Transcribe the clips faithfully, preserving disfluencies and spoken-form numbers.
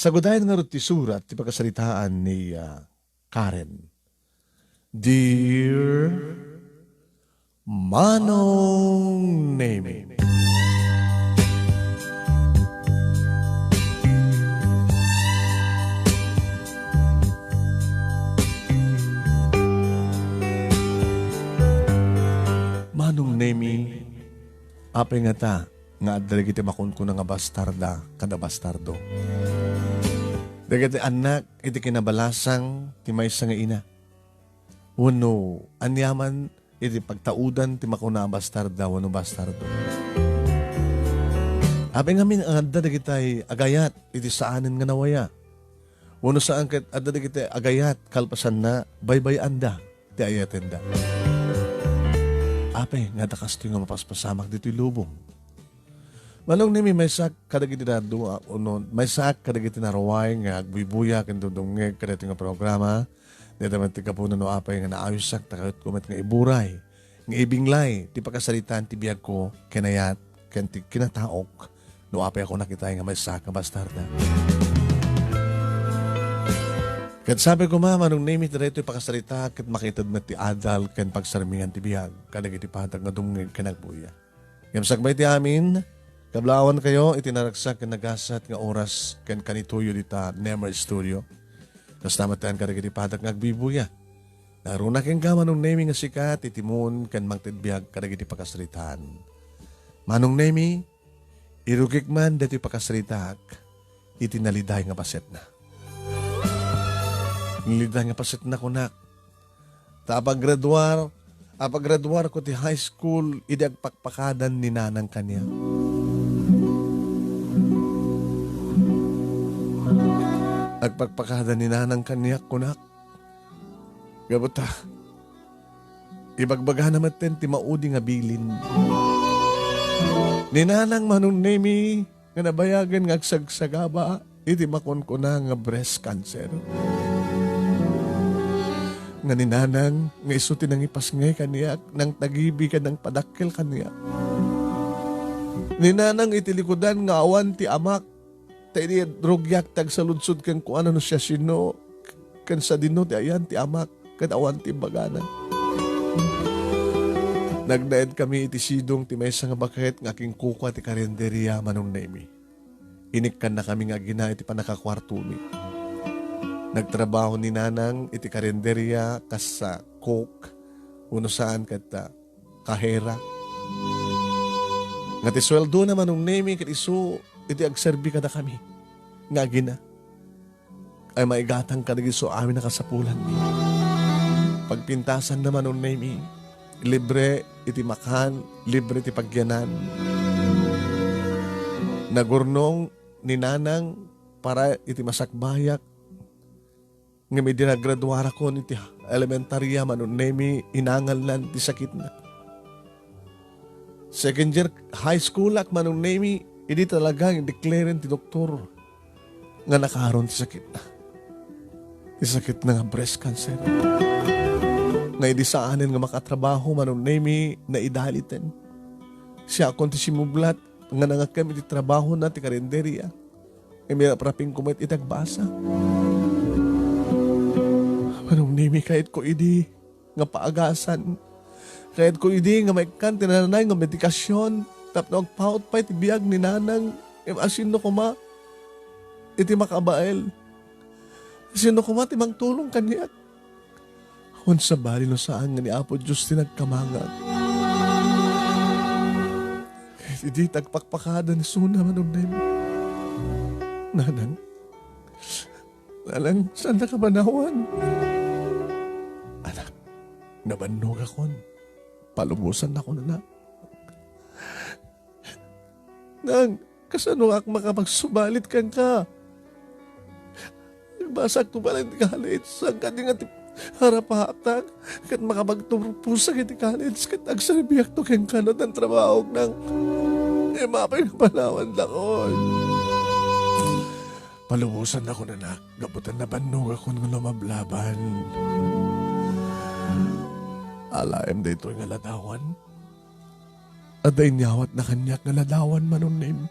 Sagudayan ngarud ti surat ti pakasaritaan ni, ah, Karen. Dear Manong Nemi. Manong Nemi, apay ngata nga adda dagiti makunkuna nga bastarda kada bastardo? Dagiti annak iti kinabalasang ti maysa nga ina. Wenno aniaman iti pagtaudan ti makuna a bastarda wenno bastardo. Apay ngamin nga adda dagitay agayat iti saanen nga nawaya? Wenno saan ket adda dagitay agayat kalpasanna baybay-anda ti ayatenda? Apay nga adda kastoy nga mapaspasamak ditoy lubong? Manong Nemi, maysaak kadagiti dadduma, wenno maysaak kadagiti naruay nga agbuybuya ken dumdumngeg kadaytoy nga programa. Dayta met ti gapuna no apay nga naawisak, ta kayatko met nga iburay, nga ibinglay ti pakasaritaan ti biagko, kinayat, ken ti kinataok, no apay a kunak itay nga maysaak nga bastarda. Ket sabi koma, Manong Nemi, ti daytoy pakasaritaak ket makited met ti adal ken pagsarmingan ti biag kadagiti patag nga dumngeg ken agbuya. Ngem sakbay ti amin, kablawankayo iti naragsak ken nagasat nga oras ken kanituyo dita Nemer Studio. Kasta met kadagiti patag nga agbuybuya. Naruna kenka, Manong Nemi, nga sika ti timon ken mangted biag kadagiti pakasaritaan. Manong Nemi, irugik man daytoy pakasaritaak iti naliday nga pasetna. Naliday nga pasetna, kunak, ta apagraduar, apagraduarko ti high school idi agpakpakadan ni nanang kaniak. Agpakpakadan ni nanang kaniak, kunak. Gapu ta, ibagbagana metten ti maudi nga bilin. Ni nanang, Manong Nemi, nga nabayagen nga agsagsagaba iti makunkuna nga breast cancer. Nga ni nanang nga isu ti nangipasngay kaniak, nangtagibi ken nangpadakkel kaniak. Ni nanang iti likudan nga awan ti amak, ta idi rugiak ti agsaludsod kenkuana no siasino ken sadino ti ayan ti amak ket awan ti imbagana. Nagnaedkami iti sidong ti maysa nga baket nga akinkukua ti karinderia, Manong Nemi. Inikkannakami nga agina iti pannakakuartomi. Nagtrabaho ni nanang iti karinderia kas, ah, cook, wenno saan ket, ah, kahera. Nga ti sueldona, Manong Nemi, ket isu iti agserbi kadakami nga agina. Ay maigatang kadagiti isu amin a kasapulanmi. Pagpintasanna, Manong Nemi, libre iti makan, libre iti pagyanan. Nagurnong ni nanang para iti masakbayak. Ngem idi nagraduarakon iti elementaria, Manong Nemi, inangalnan ti sakitna. Second year high school ak, Manong Nemi, idi talaga nga i-declaren ti doktor nga nakaron ti sakitna. Ti sakitna nga breast cancer. Nga idi saanen nga makatrabaho, Manong Nemi, naidaliten. Siakon ti simublat nga nangakkem iti trabahona ti karinderia. Ngem iraprapingko met iti agbasa. Manong Nemi, kayatko idi nga paagasan. Kayatko idi nga maikkan ti nanay nga medikasion tapno agpaut pay ti biag ni nanang. Ngem asino koma iti makabael? Asino koma ti mangtulong kaniak? Awan sabali no saan nga ni Apo Dios ti nagkamangak. Ket idi ti agpakpakadan isuna, Manong Nemi. Nanang, nanang, saannaka panawan? Anak, nabannogakon. Palubosannakon, anak. Nang, kasanoak makapagsubalit kenka? Nagbasakto pay laeng ti college, saan kadi nga ti arapatak ket makapagturposak iti college ket agserbiakto kenka no addan trabahok, nang. Ngem apay nga panawandakon? Palubosannakon, anak, gapu ta nabannogakon nga lumablaban. Alaem daytoy nga ladawan. Adda inyawatna kaniak nga ladawan, Manong Nemi.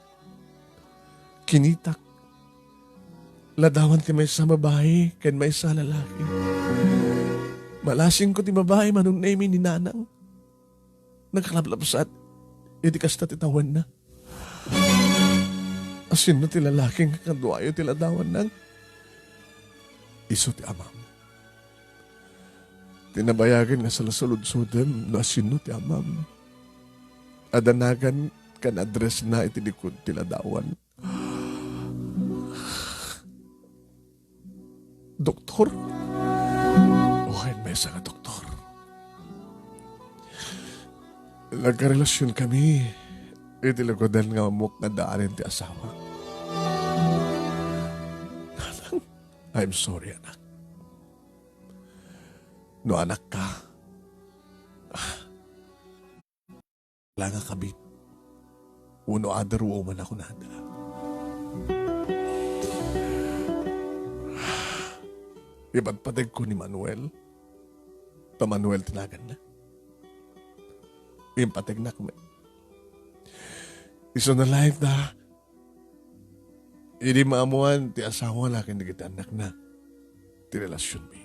Kinitak ladawan ti maysa a babai ken maysa a lalaki. Malasingko ti babai, Manong Nemi, ni Nanang. Nakalaplapsat iti kasta ti tawenna. Asino ti lalaki nga kaduayo ti ladawanna? Isu ti amam. Tinabayagen nga salsaludsodem no asino ti amam. Adda nagan ken addressna iti likod ti ladawan. Doktor? Wen, maysa nga doktor. Nagkarelasionkami iti lugadan nga ammok nga addaan ti asawak. Nanang, I'm sorry, anak. No anakka, la nga kabit, wenno other woman a kunada. Ipadpadegko ni Manuel. Ta Manuel ti naganna. Impategnak met. Isuna laeng ta, idi maammoan ti asawana ken dagiti annakna ti relasionmi,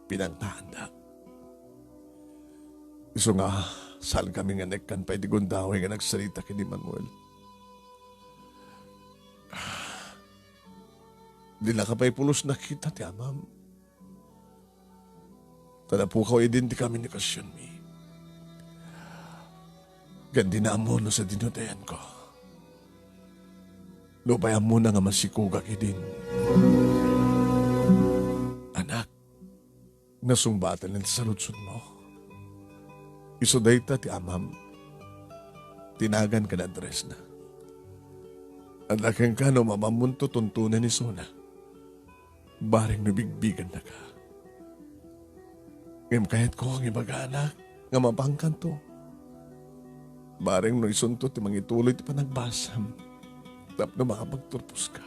pinangtaanda. Isu nga, saankami nga naikkan pay ti gundaway nga nagsarita ken ni Manuel. Dinaka pay pulos nakita ti amam. Ta napukaw idin ti komunikasionmi. Ken dina ammo no sadino ti ayanko. Nupay ammona nga masikogak idin. Anak, nasungbaten ti saludsodmo. Isu dayta ti amam. Ti nagan ken addressna. Adda kenka no maammonto tuntunen isuna. Bareng no bigbigannaka. Ngem kayatko nga ibagana nga mapankanto. Bareng no isunto ti mangituloy ti panagbasam tapno makapagturposka.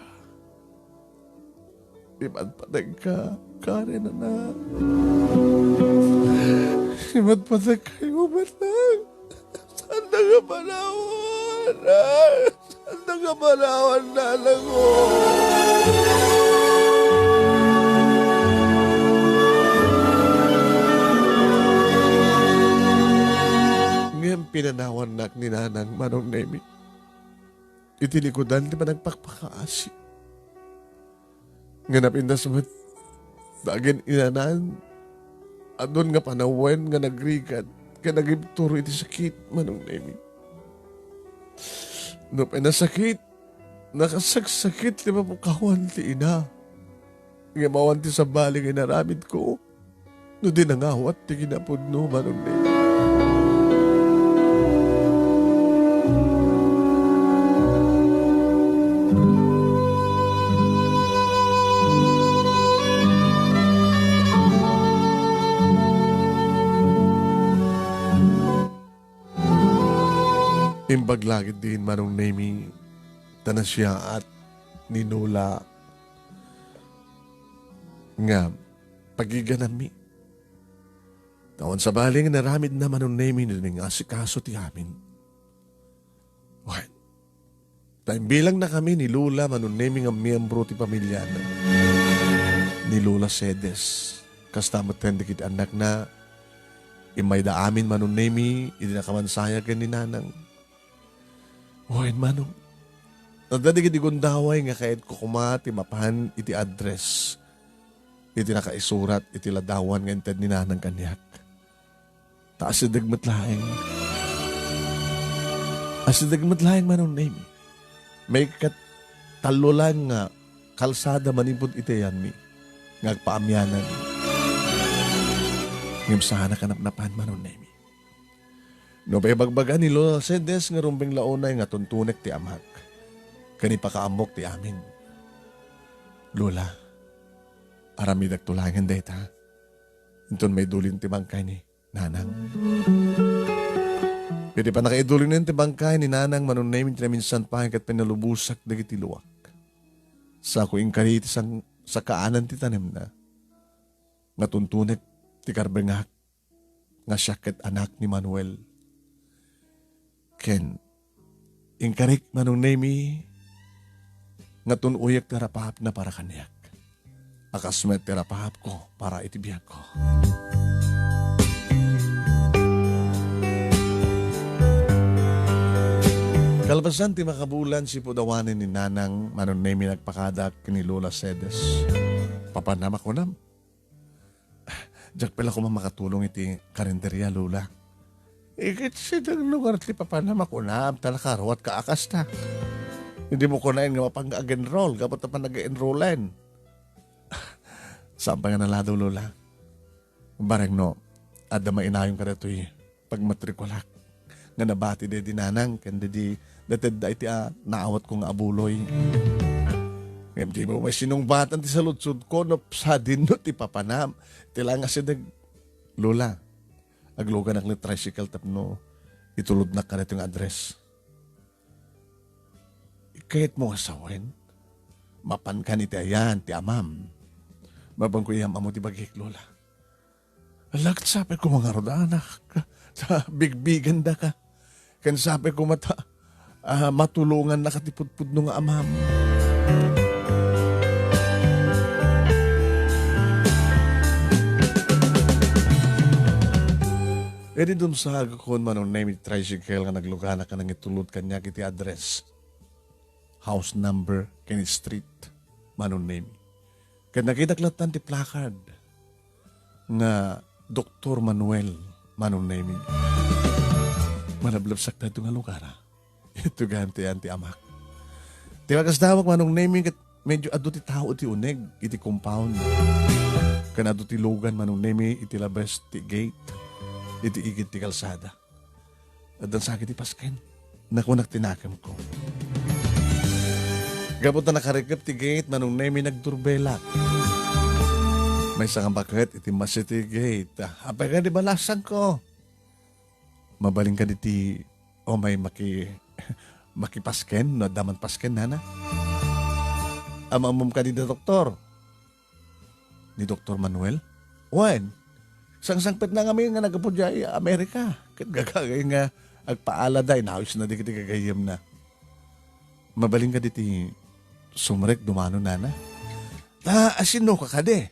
Ipadpadegka, Karen, anak. Ipadpadegkayo, anak. Saan nga panawan, anak? Saan nga panawan, nanang ko? Ngem pinanawannak ni Nanang, Manong Nemi, iti likudan ti panagpakpakaasi. Nga napintas met, dagin inanan, adun nga panawen nga nagrigat, ken nagibtur iti sakit, Manong Nemi. Nupay nasakit, nakasaksakit ti mapukawan ti ina. Ngem awan ti sabali nga inaramidko. No di nangawat ti kinapudno, Manong Nemi. Imbag la ketdin, Manong Nemi, ta nasiaat ni Lola nga pagiganammi. Ta awan sabali nga naramidna, Manong Nemi, no di nga asikaso ti amin. Wen, ta imbilangnakami ni Lola, Manong Nemi, nga miyembro ti pamiliana. Ni Lola Cedes, kasta met ken dagiti annakna, immayda amin, Manong Nemi, idi nakamansayagen ni Nanang. Wen, Manong, adda dagiti gundaway nga kayatko koma ti mapan iti address iti nakaisurat iti ladawan nga inted ni Nanang kaniak. Ta asideg met laeng. Asideg met laeng, Manong Nemi. Maikkat tallo laeng nga kalsada manipud iti ayanmi nga agpaamianan. Ngem saanak a napnapan, Manong Nemi. Nupay ibagbaga ni Lola Cedes nga rumbeng la unay nga tuntunek ti amak ken ipakaammok ti amin. Lola, aramidakto laengen dayta. Inton maidulin ti bangkay ni Nanang. Iti pannakaidulinen ti bangkay ni Nanang, Manong Nemi, ti naminsan pay ket pinalubosak dagiti luak. Sako inkari ti sang-, sakaanan ti tanemna. Nga tuntunek ti karbengak nga siak ket anak ni Manuel. Ken inkarik, Manong Nemi, nga tun-oyek ti rapaapna para kaniak. A kas met ti rapaapko para iti biagko. Kalpasan ti makabulan, sipud awanen ni Nanang, Manong Nemi nagpakadak ken ni Lola Cedes. Papanam a kunam. Diak pay la koma makatulong iti karinderia, Lola. Iket sidang lugar ti papanam a kunam, ta nakaruatka a kasta. Dimo kunaen nga mapan nga ag-enroll, gapu ta pan nag-enrollen. Saan pay nga naladaw, Lola. Bareng no, adda mainayon kadatoy pagmatrikulak nga nabati daydi Nanang ken daydi, daydi daydi a naawatko nga abuloy. Ngem dimo met sinungbatan ti saludsodko no sadino ti papanam. Ti la nga sideg, Lola, agluganak ni tricycle tapno itulodnak kadaytoy nga address. Kayatmo nga sawen? Mapankan iti ayan ti amam. Mapanko iyam-ammo ti bagik, Lola. Ala, ket sapay koma ngarud, anak, ta bigbigandaka. Ken sapay koma ta, ah, matulongannaka ti pudpudno nga amam. Idi dumsagakon, Manong Nemi, ti tricycle nga nagluganak nga nangitulod kaniak iti address, house number, ken street, Manong Nemi. Ket nakitak lattan ti placard nga Doktor Manuel, Manong Nemi. Malabsabsak daytoy nga lugar, a. Itugan ti ayan ti amak. Ti makasdawak, Manong Nemi, ket medyo adu ti tao ti uneg iti compound. Ken adu ti lugan, Manong Nemi, iti labes ti gate, iti igid ti kalsada. Addan sakit ti pasken. Nakunak ti nakemko. Gapu ta nakarikep ti gate, Manong Nemi, nagdurbelak. Maysa nga baket iti masi ti gate. Apay kadi balasangko? Mabalin kadi ti, o may maki-, makipasken, no adda man pasken, nana? Am-ammom kadi da doktor? Ni Doktor Manuel? Wen, sangsangpetna ngamin nga naggapu diay Amerika. Ket gagagay nga agpaalada, inawisna dagiti gagayyemna. Mabalin kadi ti sumrek dumano, nana? Ta, asinoka kadi?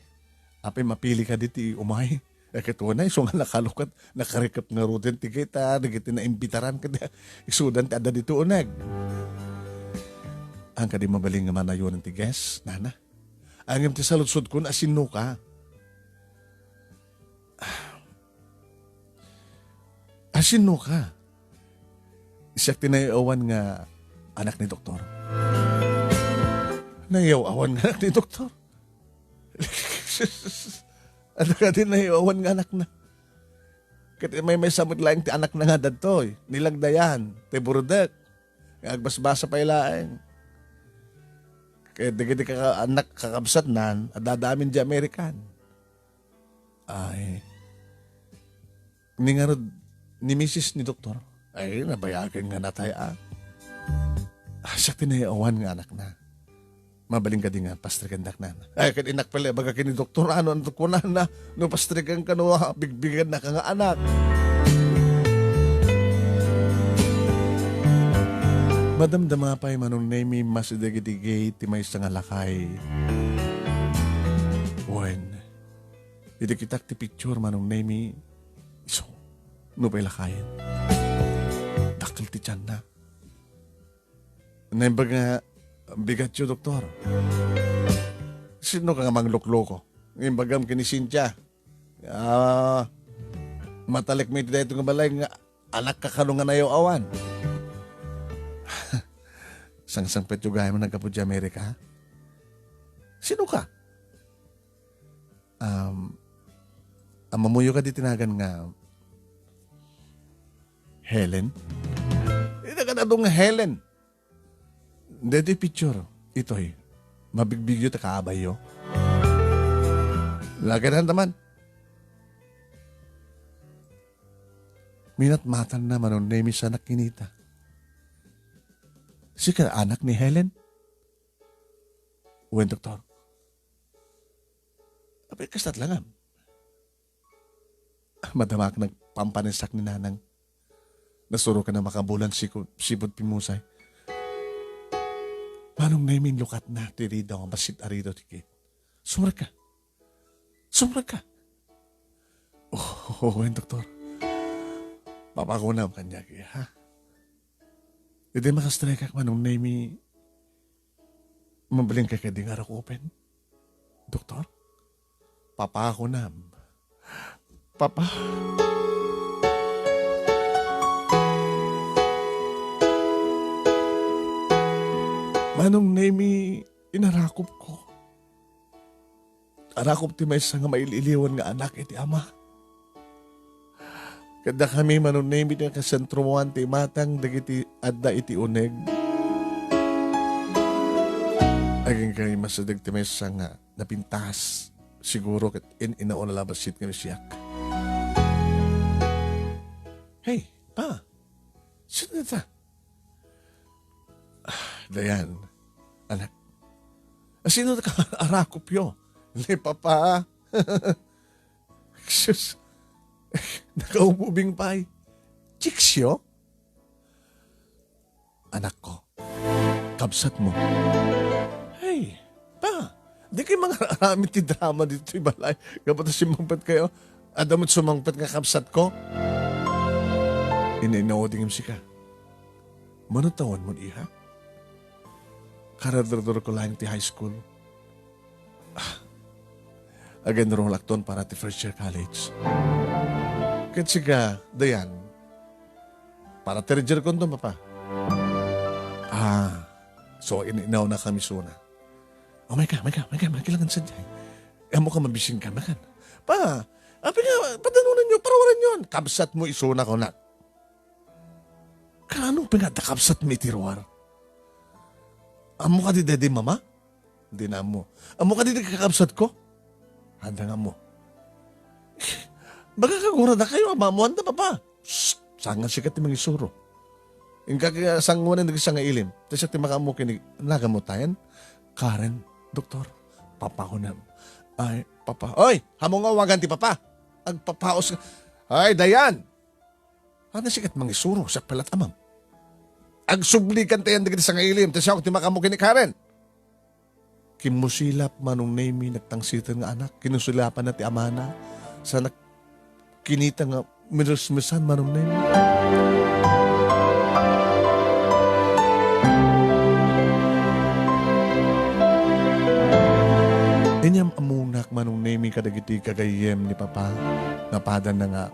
Apay mapili kadi ti umay? Eh, ket wen, isu nga nakalukat, nakarikep ngaruden ti gate, dagiti naimbitaran ket isudan ti adda ditoy uneg. An kadi mabalin nga manayonan ti guest, nana? Ngem ti saludsodkon, asinoka? Asinoka? Siak ti nayaw-awan nga anak ni doktor. Nayaw-awan nga anak ni doktor? Adda kadi nayaw-awan nga anakna? Ket maymaysa met laeng ti anakna nga dadtoy, ni Lagdayan, ti burdek, nga agbasbasa pay laeng. Ket dagiti kaka-, anak kakabsatnan, adda amin diay American. Ay. Ni ngarud, ni misis ni doktor. Ay, nabayagen nga natay, a. Ah, siak ti nayaw-awan nga anakna. Mabalin kadi nga pastrikendak, nana? Ay, ket innak pay la ibaga ken ni doktor, ano, ano kunana? No pastriken ka, no, ah, bigbigennaka nga anak. Madamdama pay, Manong Nemi, masi dagiti gate ti maysa nga lakay. Wen, idi kitak ti picture, Manong Nemi, isu, no pay lakayen. Dakkel ti tianna. Naimbag nga bigatyo, doktor. Sinoka nga manglukloko? Imbagam ken ni Cynthia. Ah, matalek mi iti daytoy nga balay nga anakka kano nga nayaw-awan. Sangsangpetyo gayam nga naggapu diay Amerika? Sinoka? Um, ammoyo kadi ti nagan nga Helen? Ita ka na dong Helen. Daytoy picture, itoy. Mabigbigyo ta kaabayyo. Lagi na naman. Minatmatanna, Manong Nemi, sa nakinita. Sika anak ni Helen? Wen, doktor. Apay, kastat langam. Madamak nagpampanesak ni Nanang. Nasurokan a makabulan siku-, sipud pimmusay. Manong Nemi, inlukatna ti ridaw nga bassit a ridaw ti Kate. Sumrekka. Sumrekka. Oh, wen, doktor. Papakunam kaniak, ha? Idi makastrekak, Manong Nemi, mabalinka kadi nga rakupen? Doktor? Papakunam. Papa. Manong Nemi, inarakupko. Arakop ti maysa nga mail-iliwan nga anak iti ama. Ket dakami, Manong Nemi, ti nakasentroan ti imatang dagiti adda iti uneg. Agingga imasideg ti maysa nga napintas. Siguro ket in-inaon a labassit nga siak. Hey, pa! Sino ta? Ah, Dayan, anak. Asino ka arakopyo? Ni Papa. Sus, nakaububing pay. Chicksyo? Anakko, kabsatmo. Hey, pa, di kayo mangar-aramid ti drama ditoy balay. Kapag simmangpet kayo, adda met sumangpet nga kabsatko. Inaudingem sika. Mano tawenmon, iha? Karadurdurko laeng ti high school. Ah, ag-enrollakton para ti first year college. Ket sika, Dayan, para third year konto, Papa. Ah, so in-, inawnakami isuna. Oh, mayka, mayka, mayka, mayka langan sadiay. Ammok a mabisinka, maykan. Pa, apay nga, padanonanyo, paruaranyon. Kabsatmo isuna, kunak. Kaano pay nga adda kabsatmi iti ruar? Ammo kadi daydi mama? Dina ammo. Ammo kadi daydi kakabsatko? Adda nga ammo. Baga kagurada kayo, ammo anda, Papa? Shh! Saan nga sika ti mangisuro? Inka kaya sanguanan dagiti sangailim. Ta siak ti makaammo ken ni, nagammo tayan? Karen, doktor, papakunem. Ay, Papa. Oy, ammo nga awagan ti Papa. Agpapaos ka. Ay, Dayan! Adda sika ti mangisuro, siak pay la't amam. Agsublikan tayan dagiti sangailim, ta siak ti makaammo ken ni Karen. Kimmusilap Manong Nemi, nagtangsiten nga anak. Kinusilapanna ti amana. Sa nak-, kinita nga miresmesan Manong Nemi. Inyam-ammonak Manong Nemi kadagiti gagayyem ni Papa. Napadanna nga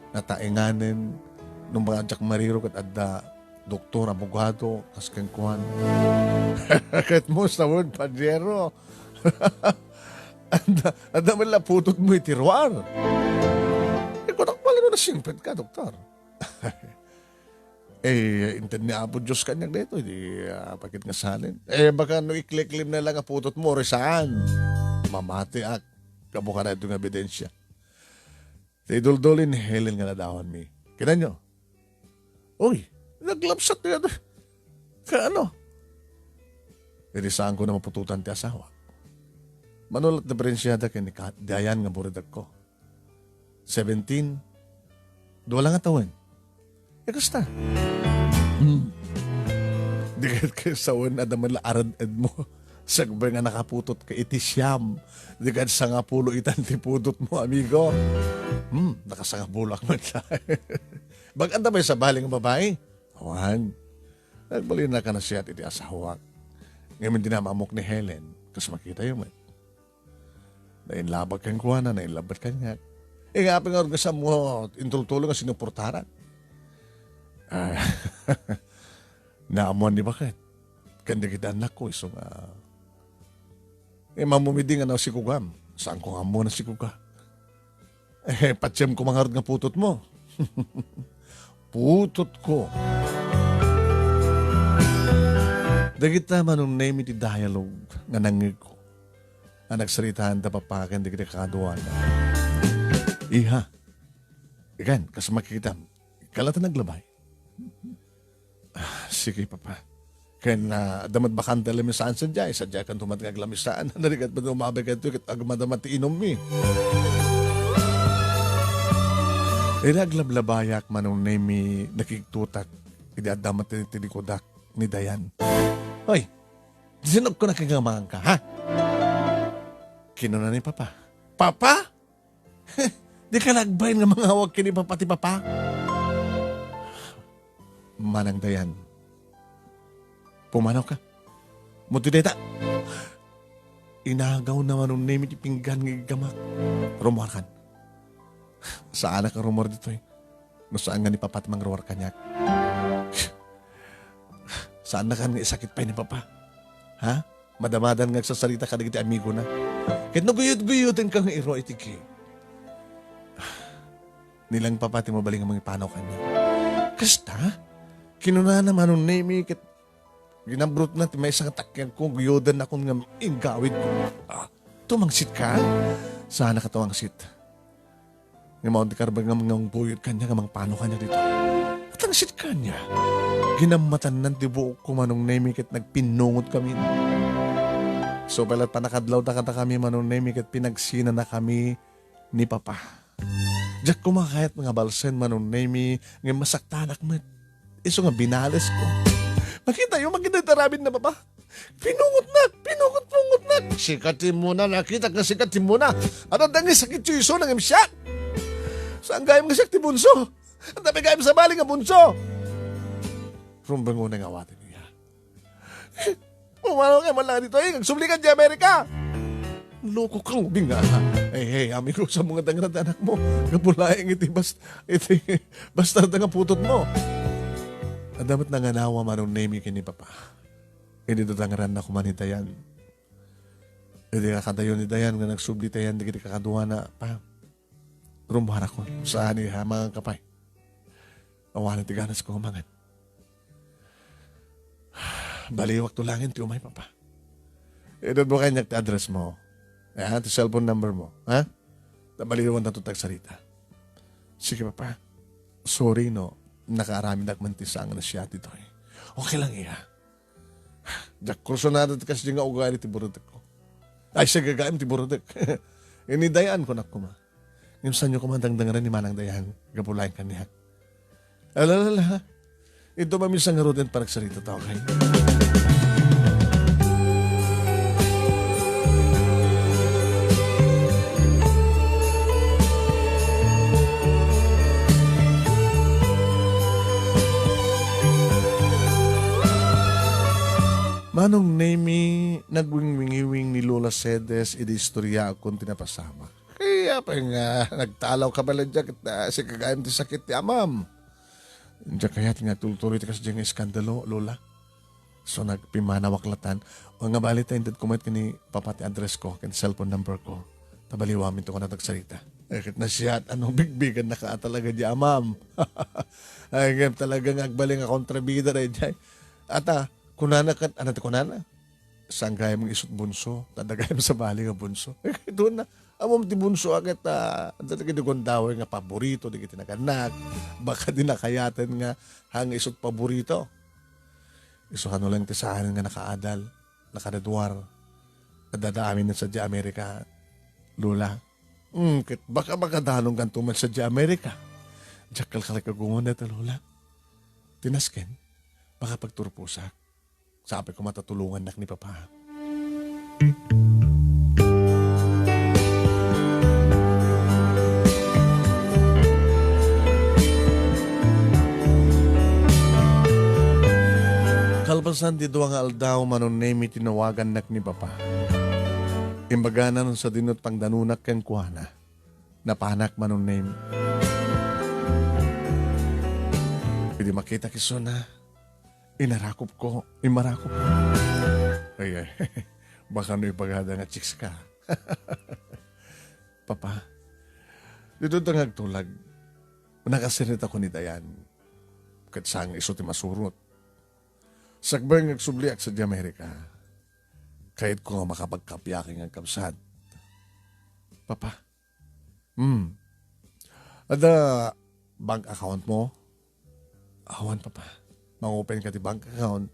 nataenganen, no mga diak mariro ket adda doktor, abogado, kas kenkuan. Ket mo sa word, panyero. Adda, adda man la putotmo iti ruar. Eh, kunak pala no nasingpet ka, doktor. Eh, inted ni Apo Diyos kaniak daytoy, di, ah, pakit nga salin. Eh, baka no ikliklim na lang a putotmo, ori saan? Mamatiak. Gapu ka na ito nga ebidensya. Ti dulduli ni Helen nga nadawanmi. Kinanyo? Uy, naglabsat nga. Ka ano? Iri saan ko na mapututan ti asawa. Manulat diferensyada ken ni Ka-, Dayan nga buridagko. Seventeen, dua lang a tawen. E, kasta. Hmm. Di ket kay sawen, adda man la arad-ed mo. Sakbay nga nakaputot ka iti siam. Di ket sangapulo itan ti putot mo, amigo. Hmm, nakasangapulak man siya. Bag-, adda may sabali nga babae? Awan. Nagbalin na ka na siya iti asawak. Ngayon dinamamok ni Helen, kas makita yung met. Nainlabag kenkuana, nainlabag kaniak. E, nga apay nga orgasam mo, intultulo nga sinuportaran. Ah, naamuan ni baket. Ken dagiti annakko, isu nga, e, mamumidi nga nasikugam. Saan ko nga ammo nasikuga? E, patiem ko mangarud nga putot mo. Putot ko. Dagita Manong Nemi ti dialogue nga nangngegko. A nagsaritaan da papa ken dagiti kakaduana. Iha, ikan, kas makitam, kalata naglabay. Ah, sige, papa. Ken, ah, adda met bakante a lamisaan sadiay, sadiay kan tumat nga aglamisaan. Narigat met umabay kadto ket agmadama ti inummi. Ira aglablabayak, Manong Nemi, nakigtutak. Idi adda met ti, ti likudak ni Dayan. Hoy! Sinugko na kay nga manganka, ha? Kinuna ni Papa, "Papa? Dika nagbain nga mangawag ken ni Papa ti Papa?" Manang Dayan, pumanawka. Mo ti dayta. Inagawna Manong Nemi ti pinggan nga iggamak. Rummuarkan. Saanak a rummuar ditoy. No saan nga ni Papa ti mangruar kaniak. Saannakan nga isakit pay ni Papa. Ha? Madamadan nga agsarsarita kadagiti amigona. Ket no guyod-guyodenka nga iruar iti gate, ni lang Papa ti mabalin nga mangipanaw kaniak. Kasta? Kinunana Manong Nemi ket ginabrotna ti maysa nga takkiagko, guyodennakon nga inggawidko. Ah, tumangsitka? Saanaka tumangsit. Nga maunti karbay nga mangbuyod kaniak nga mangpanaw kaniak ditoy. Tumangsit kaniak. Ginammatannan ti buokko Manong Nemi ket nagpinnungotkami. Isu pay la't pannakadlawda kadakami Manong Nemi ket pinagsinanakami ni Papa. Diak koma kayat nga balsen Manong Nemi nga masaktanak met. Isu nga binalesko. Makitayo, makita ti aramidna, Papa. Pinungotnak, pinungot-pungotnak. Sika ti immuna, nakitak nga sika ti immuna. At adda nga sakit ti isu, nangimsiak. Saan gayam nga siak ti bunso? Adda pay gayam sabali nga bunso. Rumbeng unay nga awaten iya. Pumanaw ka man lang ditoy, eh. Agsubli ka di Amerika. Loko ka, ubing nga. Hey, hey, amigo, sa mga dangrad anak mo. Kapulayan iti bas-, iti bastarda nga putotmo. Adda met nanganawa Manong Nemi ken ni Papa. Idi dadangranna koma ni Dayan. Idi kakadayo ni Dayan nga nagsubli Dayan dagiti kakaduana, Pa. Rummuarakon. Saan ni ha, mangan ka pay. Awanen ti ganas ko mangan. Baliwak to langin ti umay, Papa. Itedmo kaniak ti address mo. Ha? Ti cellphone number mo. Ha? Ta baliwan ta to tagsarita. Sige, Papa. Sorry, no. Nakaaramidak man ti saan nga nasayaat ditoy. Okay lang, iya. Diak kursunada ti kasdi nga ugali ti burutekko. Ay, sa gagaem ti burutek. Inidayaan ko na kuma. Ngem saanyo koma dangdangran ni Manang Dayan, gapu laeng kaniak. Ala, ala, ala, ha? Ito maminsan ngaruden panagsarita tayo, okay? Manong Nemi, nagwingwingiwing ni Lola Cedes idi istoryaakon ti napasamak. Kayat pay nga nagtalaw ka pay laeng diak, ah, sika gayam ti sakit ti amam. Diak kayat nga tultuloy ti kasdiay nga iskandalo, Lola. So, nagpimanawak latan. O nga bali ta, inted ko met ken ni Papa ti address ko, ken cellphone number ko. Ta baliwamin to kano tagsarita. Eh, ket nasayaat a no bigbigannaka talaga di amam. Ay, ngem talaga nga agbalin nga kontrabida daydiay. Ata, kunana ket, ano ti kunana? Saan gayam nga isut bunso? Ta adda gayam sabali nga bunso. Ito na. Ammom ti bunso a ket, ah, adda dagiti gundaway nga paborito dagiti nagannak. Baka di nakayaten nga, ha, nga isut paborito. Isu kano lang ti saanen nga nakaadal, nakadeduar. Adda amin sadiay Amerika, Lola. Hmm, ket baka makadanon kanto met sadiay Amerika. Diak kalkalay kagungon dayta, Lola. Ti nasken, makapagturposak. Sapay koma ta tulongannak ni Papa. Kalpasan ti dua nga aldaw, Manong Nemi, tinawagannak ni Papa. Imbagana no sadino ti pangdanonak kenkuana. Napanak Manong Nemi. Idi makitak isuna, inarakopko, immarakopko. Ay, ay. Baka no ibagada nga chicks ka. Papa, ditoy ta nga agtulag, nakasirita ko ni Dayan. Ket saan nga isu ti masurot. Sakbay nga agsubliak sadiay Amerika, kayatko nga makapagkapiaki nga agkabsat. Papa, Hmm. Adda bank account mo? Awan, Papa. Mangopen ka ti bank account.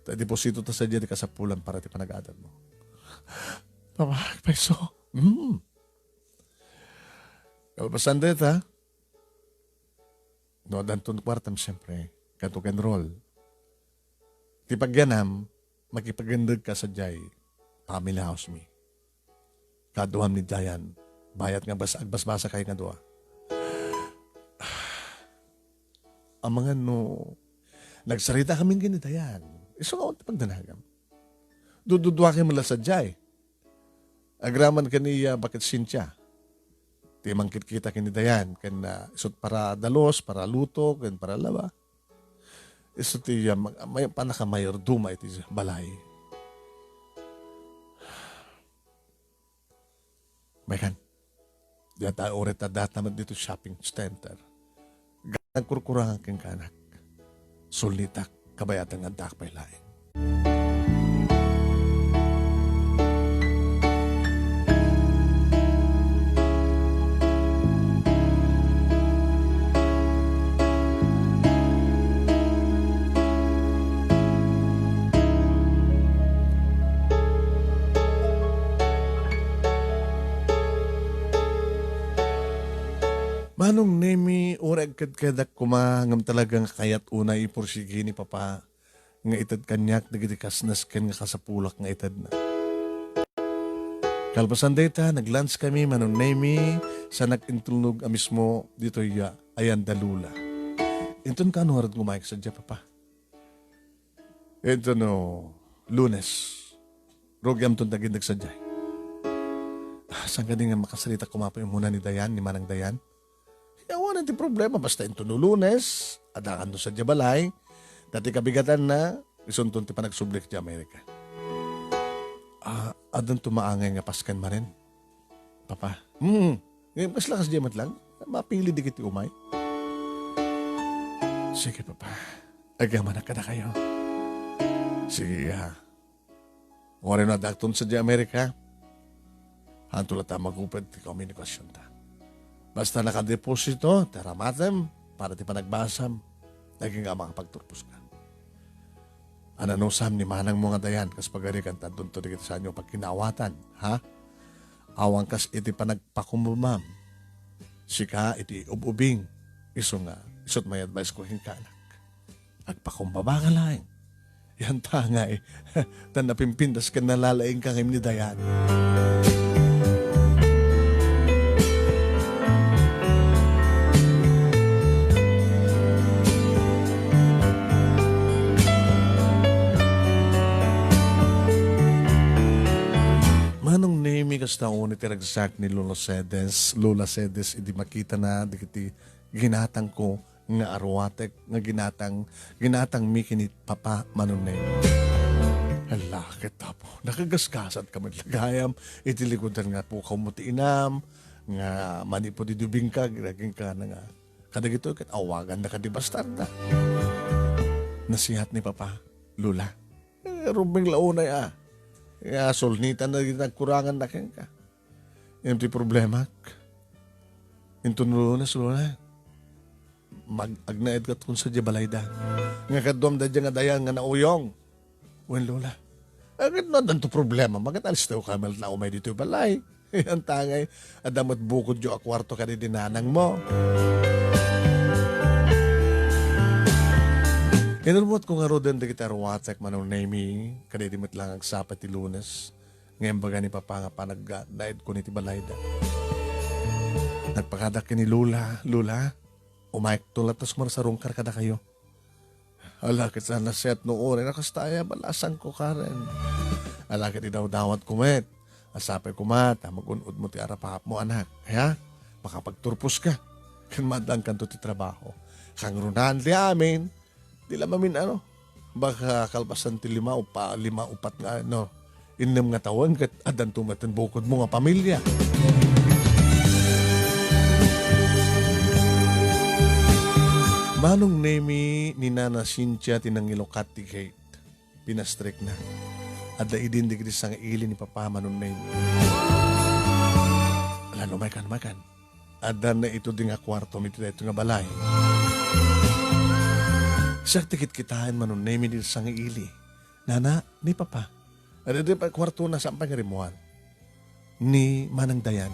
Ta deposito ta sadiay ti kasapulan para ti panagadal mo. Papa, agpayso. Hmm. Kalpasan dayta, no, addanton kuartam, siyempre, kanto ka-enroll. Ti pagyanam, makipagindeg ka sadiay family house mi. Kaduam ni Dayan, bayat nga bas-, agbasbasa kay nga dua. Amangan no, nagsarita kami ken ni Dayan. Isu nga ti pagdanagam. Dududua kami la sadiay. Agraman ken ni, ah, Baket Cynthia. Ti mangkitkita ken ni Dayan, ken, ah, isut para dalus, para luto, ken para laba. Isu ti, ah, mag-, may, panakamayorduma iti balay. Maykan, diak ta uray ta data met dito shopping center. Nagkurkurangan kenka, anak. Sulnitak, kabayatan nga addaak pay laeng. Manong Nemi, uray agkedkedak koma, ngem talaga nga kayat unay ipursigi ni Papa nga ited kaniak dagiti kasnasken nga kasapulak nga itedna. Kalpasan dayta, nag-lunch kami, Manong Nemi, sa nagintulnog a mismo ditoy, ah, ayan da Lola. Inton kaano ngarud nga umayka sadiay, Papa? Inton no Lunes, rugiamton dagiti nagsadiay. Ah, saan kadi nga makasarita koma pay umuna ni Dayan, ni Manang Dayan? Awanen ti problema, basta inton no Lunes, adakanto sadiay balay, ta ti kabigatanna, isunton ti panagsubli idiay Amerika. Ah, addanto maangay nga pasken manen, Papa? Hmm. Ngem kasla kasdiay met lang, mapili dagiti umay. Sige, Papa. Agamanak kadakayo. Sige, ah. Uray no addakton sadiay Amerika, haanto latta a magupet ti komunikasionta. Basta nakadeposito ti aramatem para ti panagbasam, agingga a makapagturposka. Ananusam ni manangmo nga Dayan kas pagarigan ta adunto dagiti saanyo a pagkinaawatan, ha? Awan kas iti panagpakumbabam. Sika iti ub-ubing, isu nga, isut may advice ko kenka, anak. Agpakumbaba ka laeng. Yan tangay, ta napimpintas ken nalalaing ka ngem ni Dayan. Manong Nemi, kasta unay ti ragsak ni Lola Cedes, Lola Cedes, idi makitana dagiti ginatangko nga aruatek nga ginatang, ginatangmi ken ni Papa Manong Nemi. Hala, ket Apo, nakagasgasat ka met la gayam iti likudan nga pukawmo ti inam, nga manipud idi ubingka, agingga nga kadagitoy ket awaganna kadi bastarda. Nasihat ni Papa, Lola. Eh, rumbeng la unay a. Nga sulnitan na dagiti nagkuranganna kenka. Ngem ti problemak, inton Lunes, Lola, mag-, agnaedkatkon sadiay balayda. Nga kaduam daydiay nga Dayan nga nauyong. Wen, Lola. Agid no addanto problema, magatalistayo kami la umay ditoy balay. Yan tangay, adda met bukodyo a kuarto kadaydi nanangmo. Inurmotko ngaruden dagiti aruatek, Manong Nemi, kadaydi met lang agsapa ti Lunes. Nga imbaga ni Papa nga panagnaedkon iti balayda. Nagpakadak ken ni Lola, Lola, umayekto latta sumarsarungkar kadakayo. Ala, ket saan a set no uray no kasta aya, balasangko, Karen. Ala, ket idawdawatko met. Sapay koma ta magun-odmo ti arapapmo, anak. Aya? Makapagturposka. Ken maaddaankanto ti trabaho. Kangrunaan ti amin. Di la mamin-ano. Baka kalpasan ti lima, upa-, lima, upat nga, no, innem nga tawen ket addanto met ti bukodmo nga pamilia. Manong Nemi, ni Nana Cynthia ti nangilukat ti gate. Pinastrikna. Adda idin dagiti sangaili ni Papa, Manong Nemi. Ala, no, umaykan, umaykan. Adda na ito di nga kuarto iti daytoy nga balay. Siak ti kitkitaen, Manong Nemi, di sangaili. Nana, ni Papa. Adda di pay kuartona, saan pay nga rimmuar ni Manang Dayan.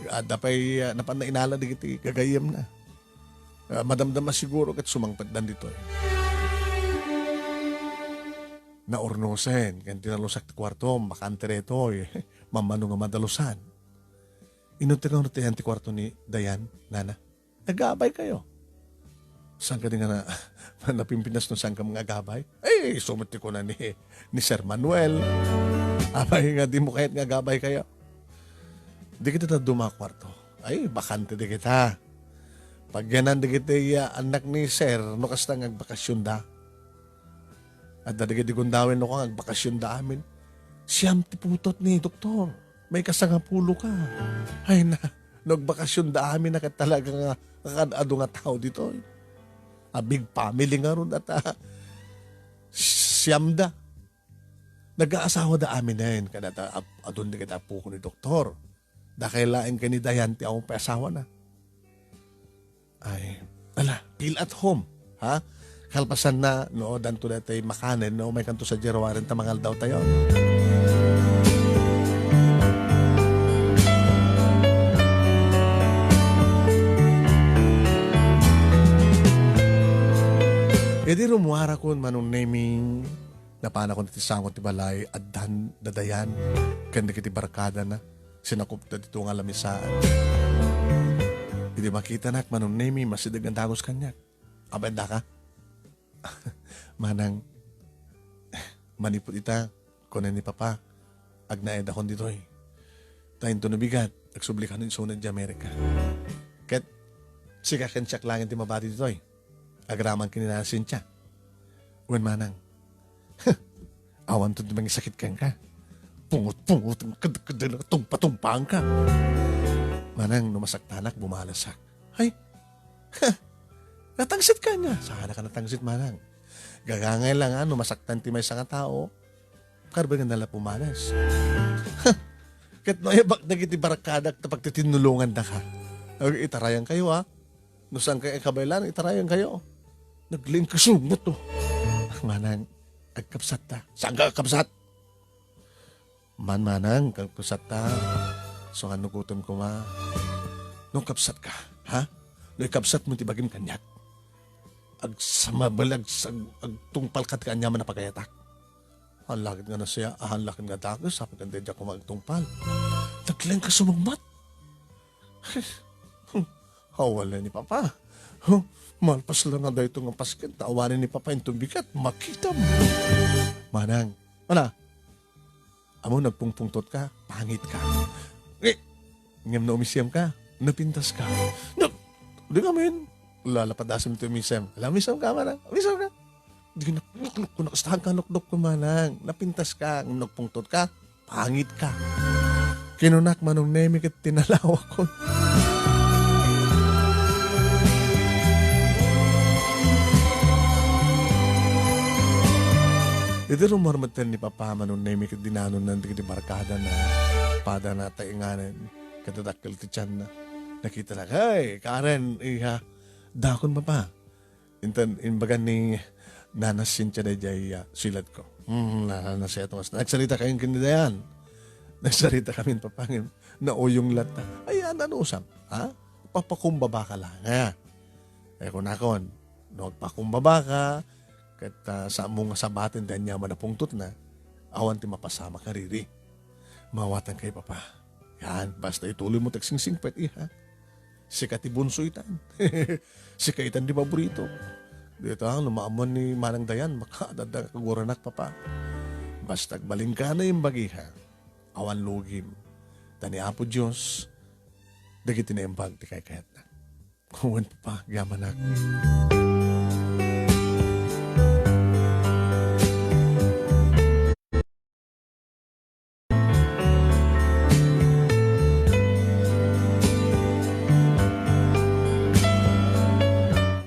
Adda pay, ah, napan nainala dagiti gagayyemna. Ah, madamdama siguro ket sumangpetdan ditoy. naurnosen, ken tinalusak ti kuartom, bakante daytoy, mammano nga madalusan. Inno ti ngarud ti ayan ti kuarto ni Dayan, nana? Nagabaykayo. Saan kadi nga na, napimpinas no saan ka nga agabay? Ay, isu met ti kuna ni, ni Sir Manuel. Apay nga dimo kayat nga agabaykayo? Di kita ta duma kuarto. Ay, bakante di kita. Pagyanan di kita iya anak ni Sir, no kasta nga agbakasyonda. Adda dagiti gundaway no kung agbakasyonda amin. Siam ti putot ni doktor. May kasangapulo ka. Ay na, no agbakasyonda amin na ket talaga nga kakad-adu nga tao ditoy. A big family ngarud at, ah, siamda. Nag-aasawada aminen, kadata ap-, adun dagiti apoko ni doktor. Dakay laeng ken ni Dayan ti awan pay asawana. Ay, ala, feel at home, ha? Kalpasanna, no, danto daytoy makanen, no, umaykanto sa January ta mangaldaw tayo. Idi rummuarakon, Manong Nemi, napanakon iti sango ti balay, addan da Dayan, ken dagiti barkadana, sinakupda dito nga lamisaan. Idi makitanak, Manong Nemi, masideg nga dagus kaniak. Apay, addaka? Manang, manipud ita, kunen ni Papa, agnaedakon ditoy. Ta inton nabigat, agsubli kanon isuna idiay Amerika. Ket, sika ken siak laeng ti mabati ditoy. Agraman ken ni Nana Cynthia. Wen, Manang, awanto ti mangisakit kenka. Pungot-pungot, kad-, kad-, tumpa-tumpaanka. Manang, no masaktanak, bumalasak. Hay, natangsit ka niya. Saan ka natangsit, Manang? Gagangay lang, ano, masaktan ti maysa nga tao. Karben nga nala pumalas. Ket no, ebak dagiti barkadak ta pagtitinnulongandaka. Ay, itarayan kayo, ah. No saan kayo kabaylan, itarayan kayo. Naglingkasumot, oh. Manang, agkabsat ta. Saan ka agkabsat? Man, Manang, agkabsat ta. So, nga nugutom ko, ma. No, kabsat ka, ha? No, ikabsat mo ti bagim kaniak. Agsamabal, ag-, ag-, agtungpal ka ti kaniaman a pagayatak. Ahan la ket nga nasia, ahan la ket nga dakes, apagan daydiak koma agtungpal. Naglengka sumagmat. Awal ni Papa. Huh, malpas la nga dayto nga pasken, ta awanen ni Papa inton bigat, makitam. Manang, ala, amo nagpungpungtot ka, pangit ka. Eh, ngem no umisem ka, napintas ka. No, di kami, lalapadasim ti umisem. Ala, umisem ka, Manang, umisem ka. Di naknuknok ko, nakastahan ka, nuknok ko, Manang. Napintas ka, nagpungtot ka, pangit ka. Kinunak, Manong Nemi, ket tinalawakon. Iti rummuar metten ni Papa, Manong Nemi, ket dinanonna dagiti barkadana, padana, tainganen, ket dakkel ti tianna. Nakitana, "Hey, Karen, iha, dakon, Papa." Intan, imbaga ni Nana Cynthia daydiay, ah, sulatko. Hmm, na, na, na, siya, Tomas. Nagsarita kayo ken ni Dayan. Nagsarita kami ni Papa, ngem nauyong latta. Ay, ano, ano, usam? Ha? Papakumbaba ka lang, ha? Eh, kunakon, no, agpakumbaba ka, ket, ah, sa mo nga sabaten, daydiay nga manapungtot na, awan ti mapasamak a riri. Mawatan kay Papa. Yan, basta ituloy mo ti agsingsingpet, iha. Sika ti bunso itan. Sika itan di paborito. Dita, no maammuan ni Manang Dayan, makaadda kaguranak, Papa. Basta agbalin ka na imbag, iha. Awan lugim. Ta ni Apo Dios, dagiti naimbag ti kaykayatna. Wen, Papa, agyamanak.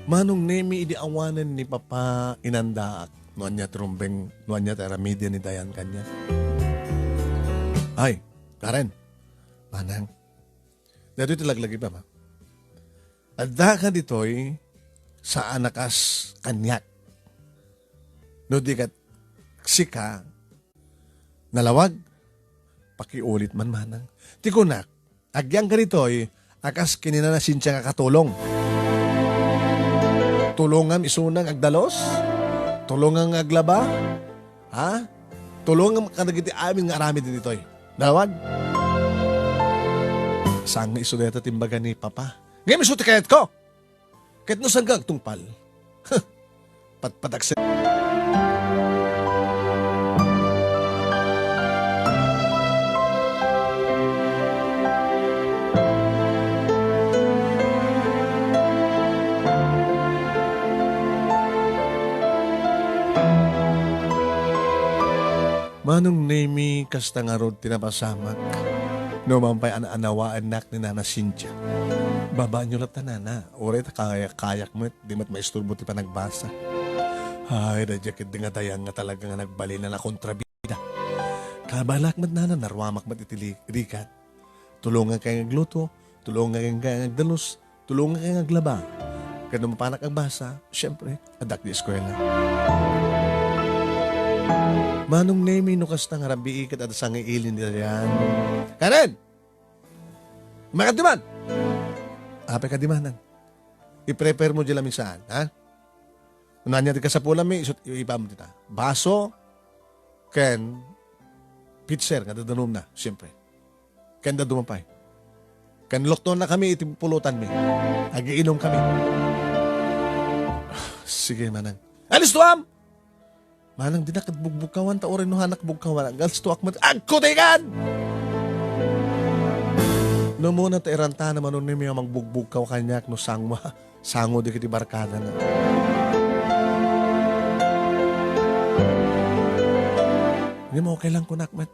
Manong Nemi, idi awanen ni Papa, inandaak no ania ti rumbeng, no ania ti aramiden ni Dayan kaniak. Ay, Karen, Manang, daytoy ti laglagipem, ha? Addaka ditoy saan a kas kaniak. No di ket sika nalawag, pakiulit man, Manang. Ti kunak, agyangka ditoy a kas ken ni Nana Cynthia nga katulong. Tulongam isuna nga agdalos, tulongam nga aglaba, Ha? Tulongam kadagiti amin nga aramid ditoy. Dawag. Saan nga isu dayta timbaga ni Papa? Ngem isu ti kayatko. Ket no saan nga agtungpal? Patpatak sa Manong Nemi, kasta ngarud ti napasamak. No man pay an-anawaennak ni Nana Cynthia. Babaanyo latta, Nana. Uray ta kayak-kayak met, di met maisturbo ti panagbasa. Ay, dadya ket di nga dayan nga talaga nga nagbalin a kontrabida. Kabalak met, Nana, naruamak met iti li-, rigat. Tulonganka nga agluto, tulonganka nga agdalus, tulonganka nga aglaba. Ket no mapanak agbasa, siyempre, addak di eskuela. Manong Nemi, no kasta nga rabii ket adda sangaili ni Dayan. Karen! Umayka diman! Apay ka dimanan? I-prepare mo di lamisaan, ha? Unaan niya ti kasapulan mi, isut-, ibaam dita. Baso, ken pitser nga dadanumna, siyempre. Ken dadduma pay. Ken luktoanna kami iti pulutan mi. Agiinum kami. Sige, manang. Alistuam! Manang, dina ket bugbugkawan ta uray no hanak bugkawan. Agalistuak met. Agkutikan! No muna ta irantana, Manong Nemi, a mangbugbugkaw kaniak no sango, sango dagiti barkadana. Ngem okay lang kunak met.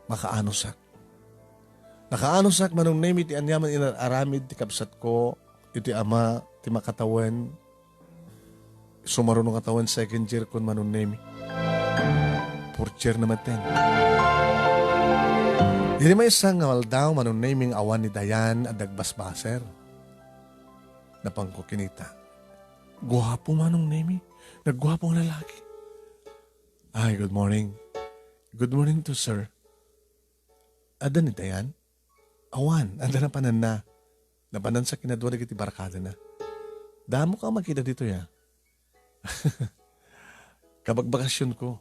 Makaanusak. Nakaanusak, Manong Nemi, ti aniaman inar-aramid ti kabsatko, iti ama, ti makatawen, sumaruno nga tawen second year kon Manong Nemi. Fourth year na metten. Idi maysa nga aldaw, Manong Nemi, nga awan ni Dayan a dagbasbaser. Napanko kinita. Guapo, Manong Nemi. Nagguapo nga lalaki. Ay, good morning. Good morning to, sir. Adda ni Dayan? Awan, adda napananna. Napanansa kinadua dagiti barkadana. Damo ka makita ditoy, a. Kabagbakasyonko.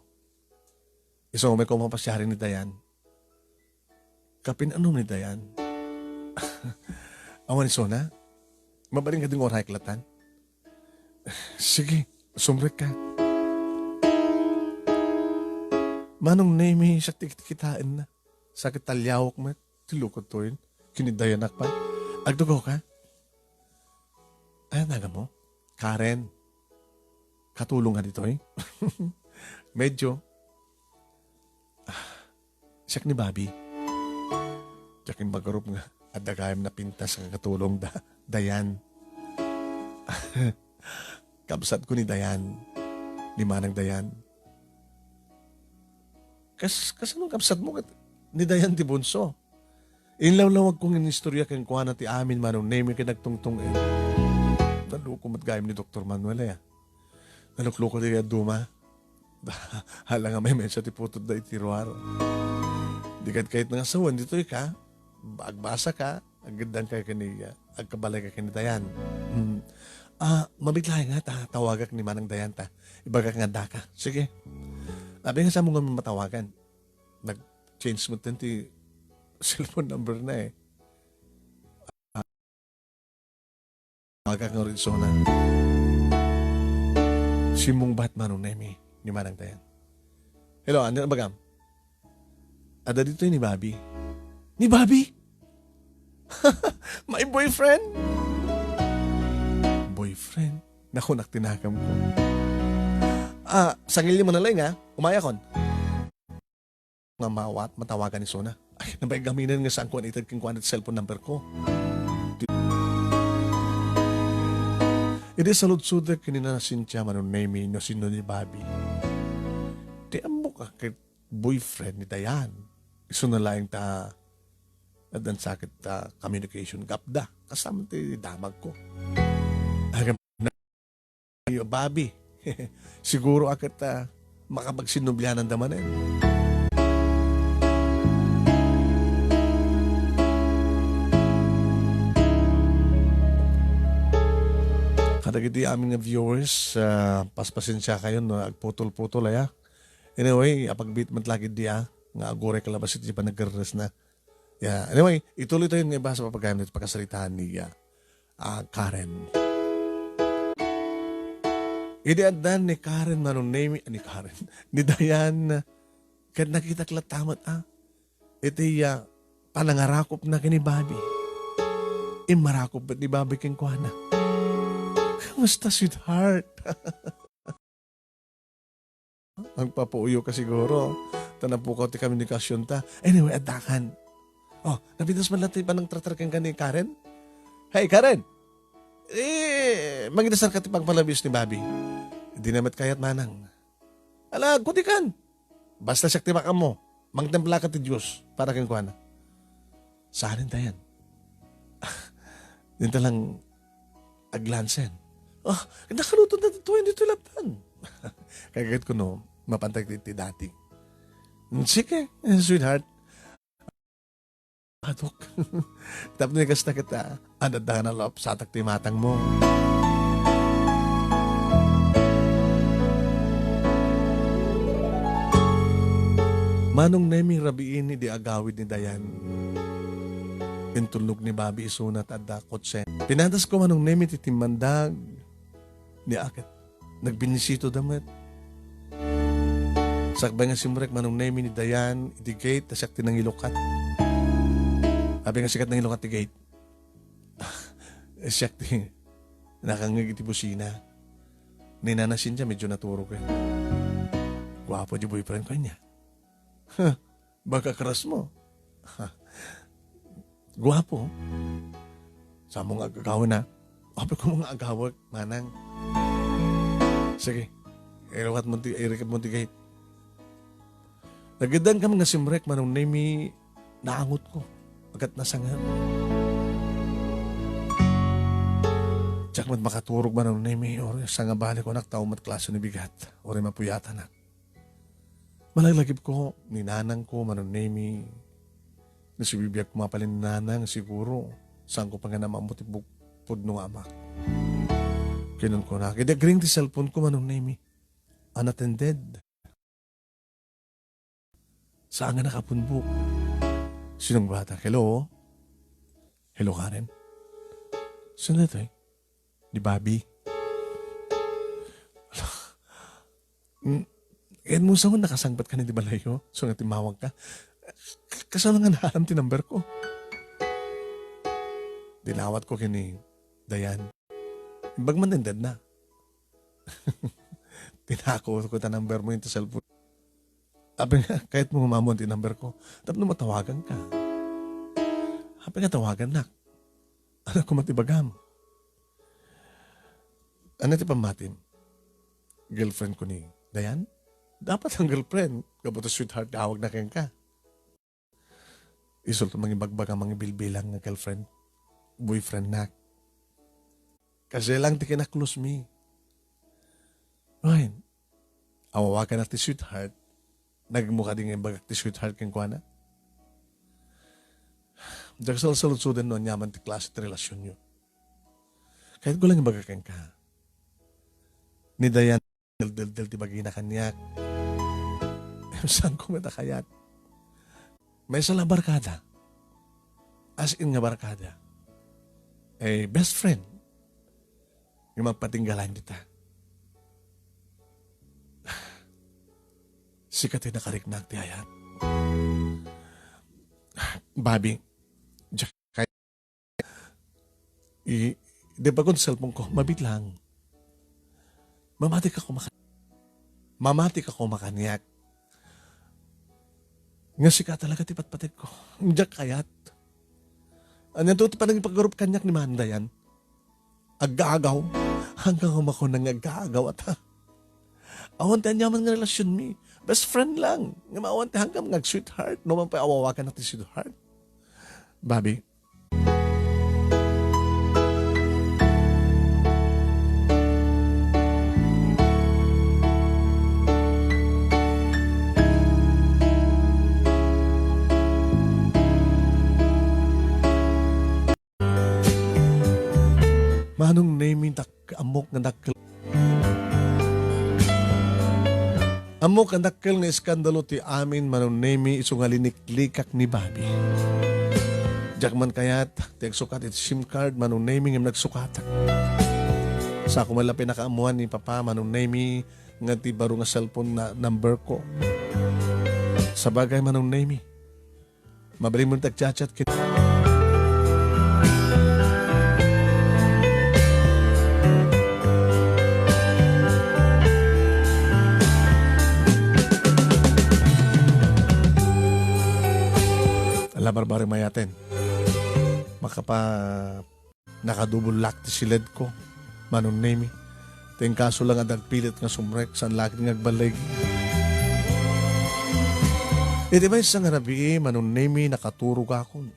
Isu met ko mapasiari ni Dayan. Kapin-anom ni Dayan. Awan isuna? Mabalin nga di nga uray klatan? Sige, sumrek ka. Manong Nemi, siak ti kitkitaenna. Sakit ta liawek met. Ti lukot toyen. Kinidayanak pay. Agdugaw ka? Ay, naga mo? Karen. Katulong ka ditoy? Medyo. Ah, siak ni Bobby. Diak imbagarup nga adda gayam napintas nga katulong da, Dayan. Kabsat ko ni Dayan, ni Manang Dayan. Kas-, kasano kabsat mo ket ni Dayan ti bunso? Inlawlawag kong inistorya kenkuana ti amin, Manong Nemi, ket nagtungtong-en. Naluko met gayam ni Doktor Manuel, a. Nalukluko ti dadduma. Hala nga maymaysa ti putotda iti ruar. Di kad kayat nga sawen ditoy ka, agbasa ka, agddanka ken ni, agkabalay ka ken ni Dayan. Hmm. Ah, mabiit laeng nga ta, tawagak ni Manang Dayan ta. Ibagak nga addaka. Sige. Abi nga saan mo nga matawagan? Nag-change metten ti cellphone number na, eh. Tawagan nga Rexona. Simmungbat, Manong Nemi, ni Manang Dayan. Hello, ania ti bagam? Adda ditoy ni Bobby. Ni Bobby? My boyfriend? Boyfriend? Naku, naktinakam ko. Ah, sangilyo mo na lang, ha? Umayakon. Nga mawat, matawagan ni Sona. Ay, nabay gaminen nga saan ko anited kenkuana ti cellphone number ko. Idi saludsodek ken ni Nana Cynthia, Manong Nemi, no sino ni Bobby. Ti ammok a ket boyfriend ni Dayan. Isu na laeng ta addan sakit ta communication gap da. Kasama ti damag ko. Agam Yo, Bobby. Siguro a ket, ah, makapagsinnublianan da manen. Kadagiti amin nga viewers, ah, paspasensiakayon no agputol-putol, aya. Anyway, apagbiit met la ketdi a, nga aguray kalabas iti panaggerresna. Yeah, anyway, ituloy tayo nga ibasa, papagayam, iti pakasaritaan ni, ah, ah, Karen. Idi addan ni Karen, Manong Nemi, ni Karen, ni Diane, ket nakitak latta met, ah, iti, ah, panangarakupna ken ni Bobby. Immarakop met ni Bobby kenkuana. "Kamusta, sweetheart?" Agpapuyo ka siguro. Ta napukaw ti komunikasyonta. Anyway, addakan. Oh, napitas man latta ti panangtratar kenka ni Karen? Hey, Karen! Eh, mangidasar ka ti pagpalabios ni Bobby. Di na met kayat manang. Ala, agkudikan. Basta siak ti makaammo. Mangtempla ka ti Dios para kenkuana. Saan ta yan? Dinta lang aglansen. Ah, nakaluto na dito, hindi ito laptan. Kaya kuno, mapantay ti, ti dati. "Mm, sige, eh, sweetheart." Adok. Tapno ni kasta kita, adda na lapsatak ti matang mo. Manong Nemi rabiin idi agawid ni Diane. Intulnog ni Bobby isuna ta adda kotse. Pinadasko, Manong Nemi, ti timmandag. Ni aket. Nagbinisito da met. Sakbay nga simrek, Manong Nemi, ni Diane iti gate, ta siak ti nangilukat. Abi nga siak ti nangilukat ti gate. Siak ti nakangngeg iti busina. Ni Nana Cynthia, medyo naturog, eh. Guapo di boyfriend ko niya. Huh, baka crush mo. Guapo. Saan mo nga agagaw na? Apay ko nga agawag, manang. Sige, ilukat mo ti, irikit mo ti gate. Nagiddan kami nga simrek, Manong Nemi, naangot ko. Agat nasangan. Diak met makaturog, Manong Nemi, or sangabali ko, anak, tao met klase ni bigat, or mapuyatanak. Malaglagipko ni nanangko, Manong Nemi. Nasibibiag ko mapalin ni nanang, siguro. Saan ko pa nga namammo ti bug-, pudno nga amak. Kinunko na. Idi agring ti cellphone ko, Manong Nemi. Unattended. Saan nga nakapunbok? Sinungbatak. Hello? Hello, Karen? Sino daytoy? Ni Bobby. Ala. Mm, ken mo sa nakasangbat ka ni di balayo? So nga timawag ka. K-, kasano nga naaram ti number ko? Dinawat ko ken ni Diane. Imbag man ended na. Tinako ko ta number mo iti cellphone. Apay nga, kayat mo nga maammo ti number ko. Tapno matawagan ka. Apay nga tawagan nak. Ano ko matibagam? Ano ti pammatim? Girlfriend ko ni Diane? Dapat ang girlfriend. Kabuto sweetheart, tawag na kenka. Isulto mangibagbaga, mangibilbilang nga girlfriend, boyfriend nak. Kasi lang ti kinaklose mi. Ay, awawagan na ti sweetheart. Nagmuka di nga imbagak ti sweetheart kenkuana. Diak salsaludsuden no aniaman ti klase ti relasyonyo. Kayat ko lang imbagak kenka. Ni Diane, deldeldel ti bagina kaniak. Saan ko met a kayat? Maysa la barkada. As in nga barkada. Eh, best friend. Nga magpatingga laeng dita. Sika ti nakariknak ti ayat. Bobby, Jack, I, di ba kun cellphone ko, mabit lang. Mamati ka kumaka-, mamati ka kumakaniak. Nga sika talaga ti patpatek ko. Diak kayat. Ania to ti panangipagarup kaniak ni Mandayan? Aggaagaw. Hanggang umakuna nga aggaagaw ata. Awan ti aniaman nga relasyon mi. Best friend lang. Nga maawan ti hanggang nga sweetheart. No man pay awawagan na ti sweetheart. Bobby, Manong Nemi, dak-, ammok nga dakkel. Ammok a dakkel nga iskandalo ti amin, Manong Nemy, isu nga liniklikak ni Bobby. Diak man kayat ti agsukat iti SIM card, Manong Nemy, ngem nagsukatak. Sako man la pinakaammuan ni Papa, Manong Nemy, nga ti baro nga cellphone na number ko. Sabagay, Manong Nemy, mabalin mo ti agchat-chat ket ala, barbari mayaten. Makapa Nakadubol lak ti siledko, Manong Nemy. Ti inkaso la nga dagpilit nga sumrek, saan la ket nga agballig. Iti maysa nga rabii, Manong Nemy, nakaturogakon.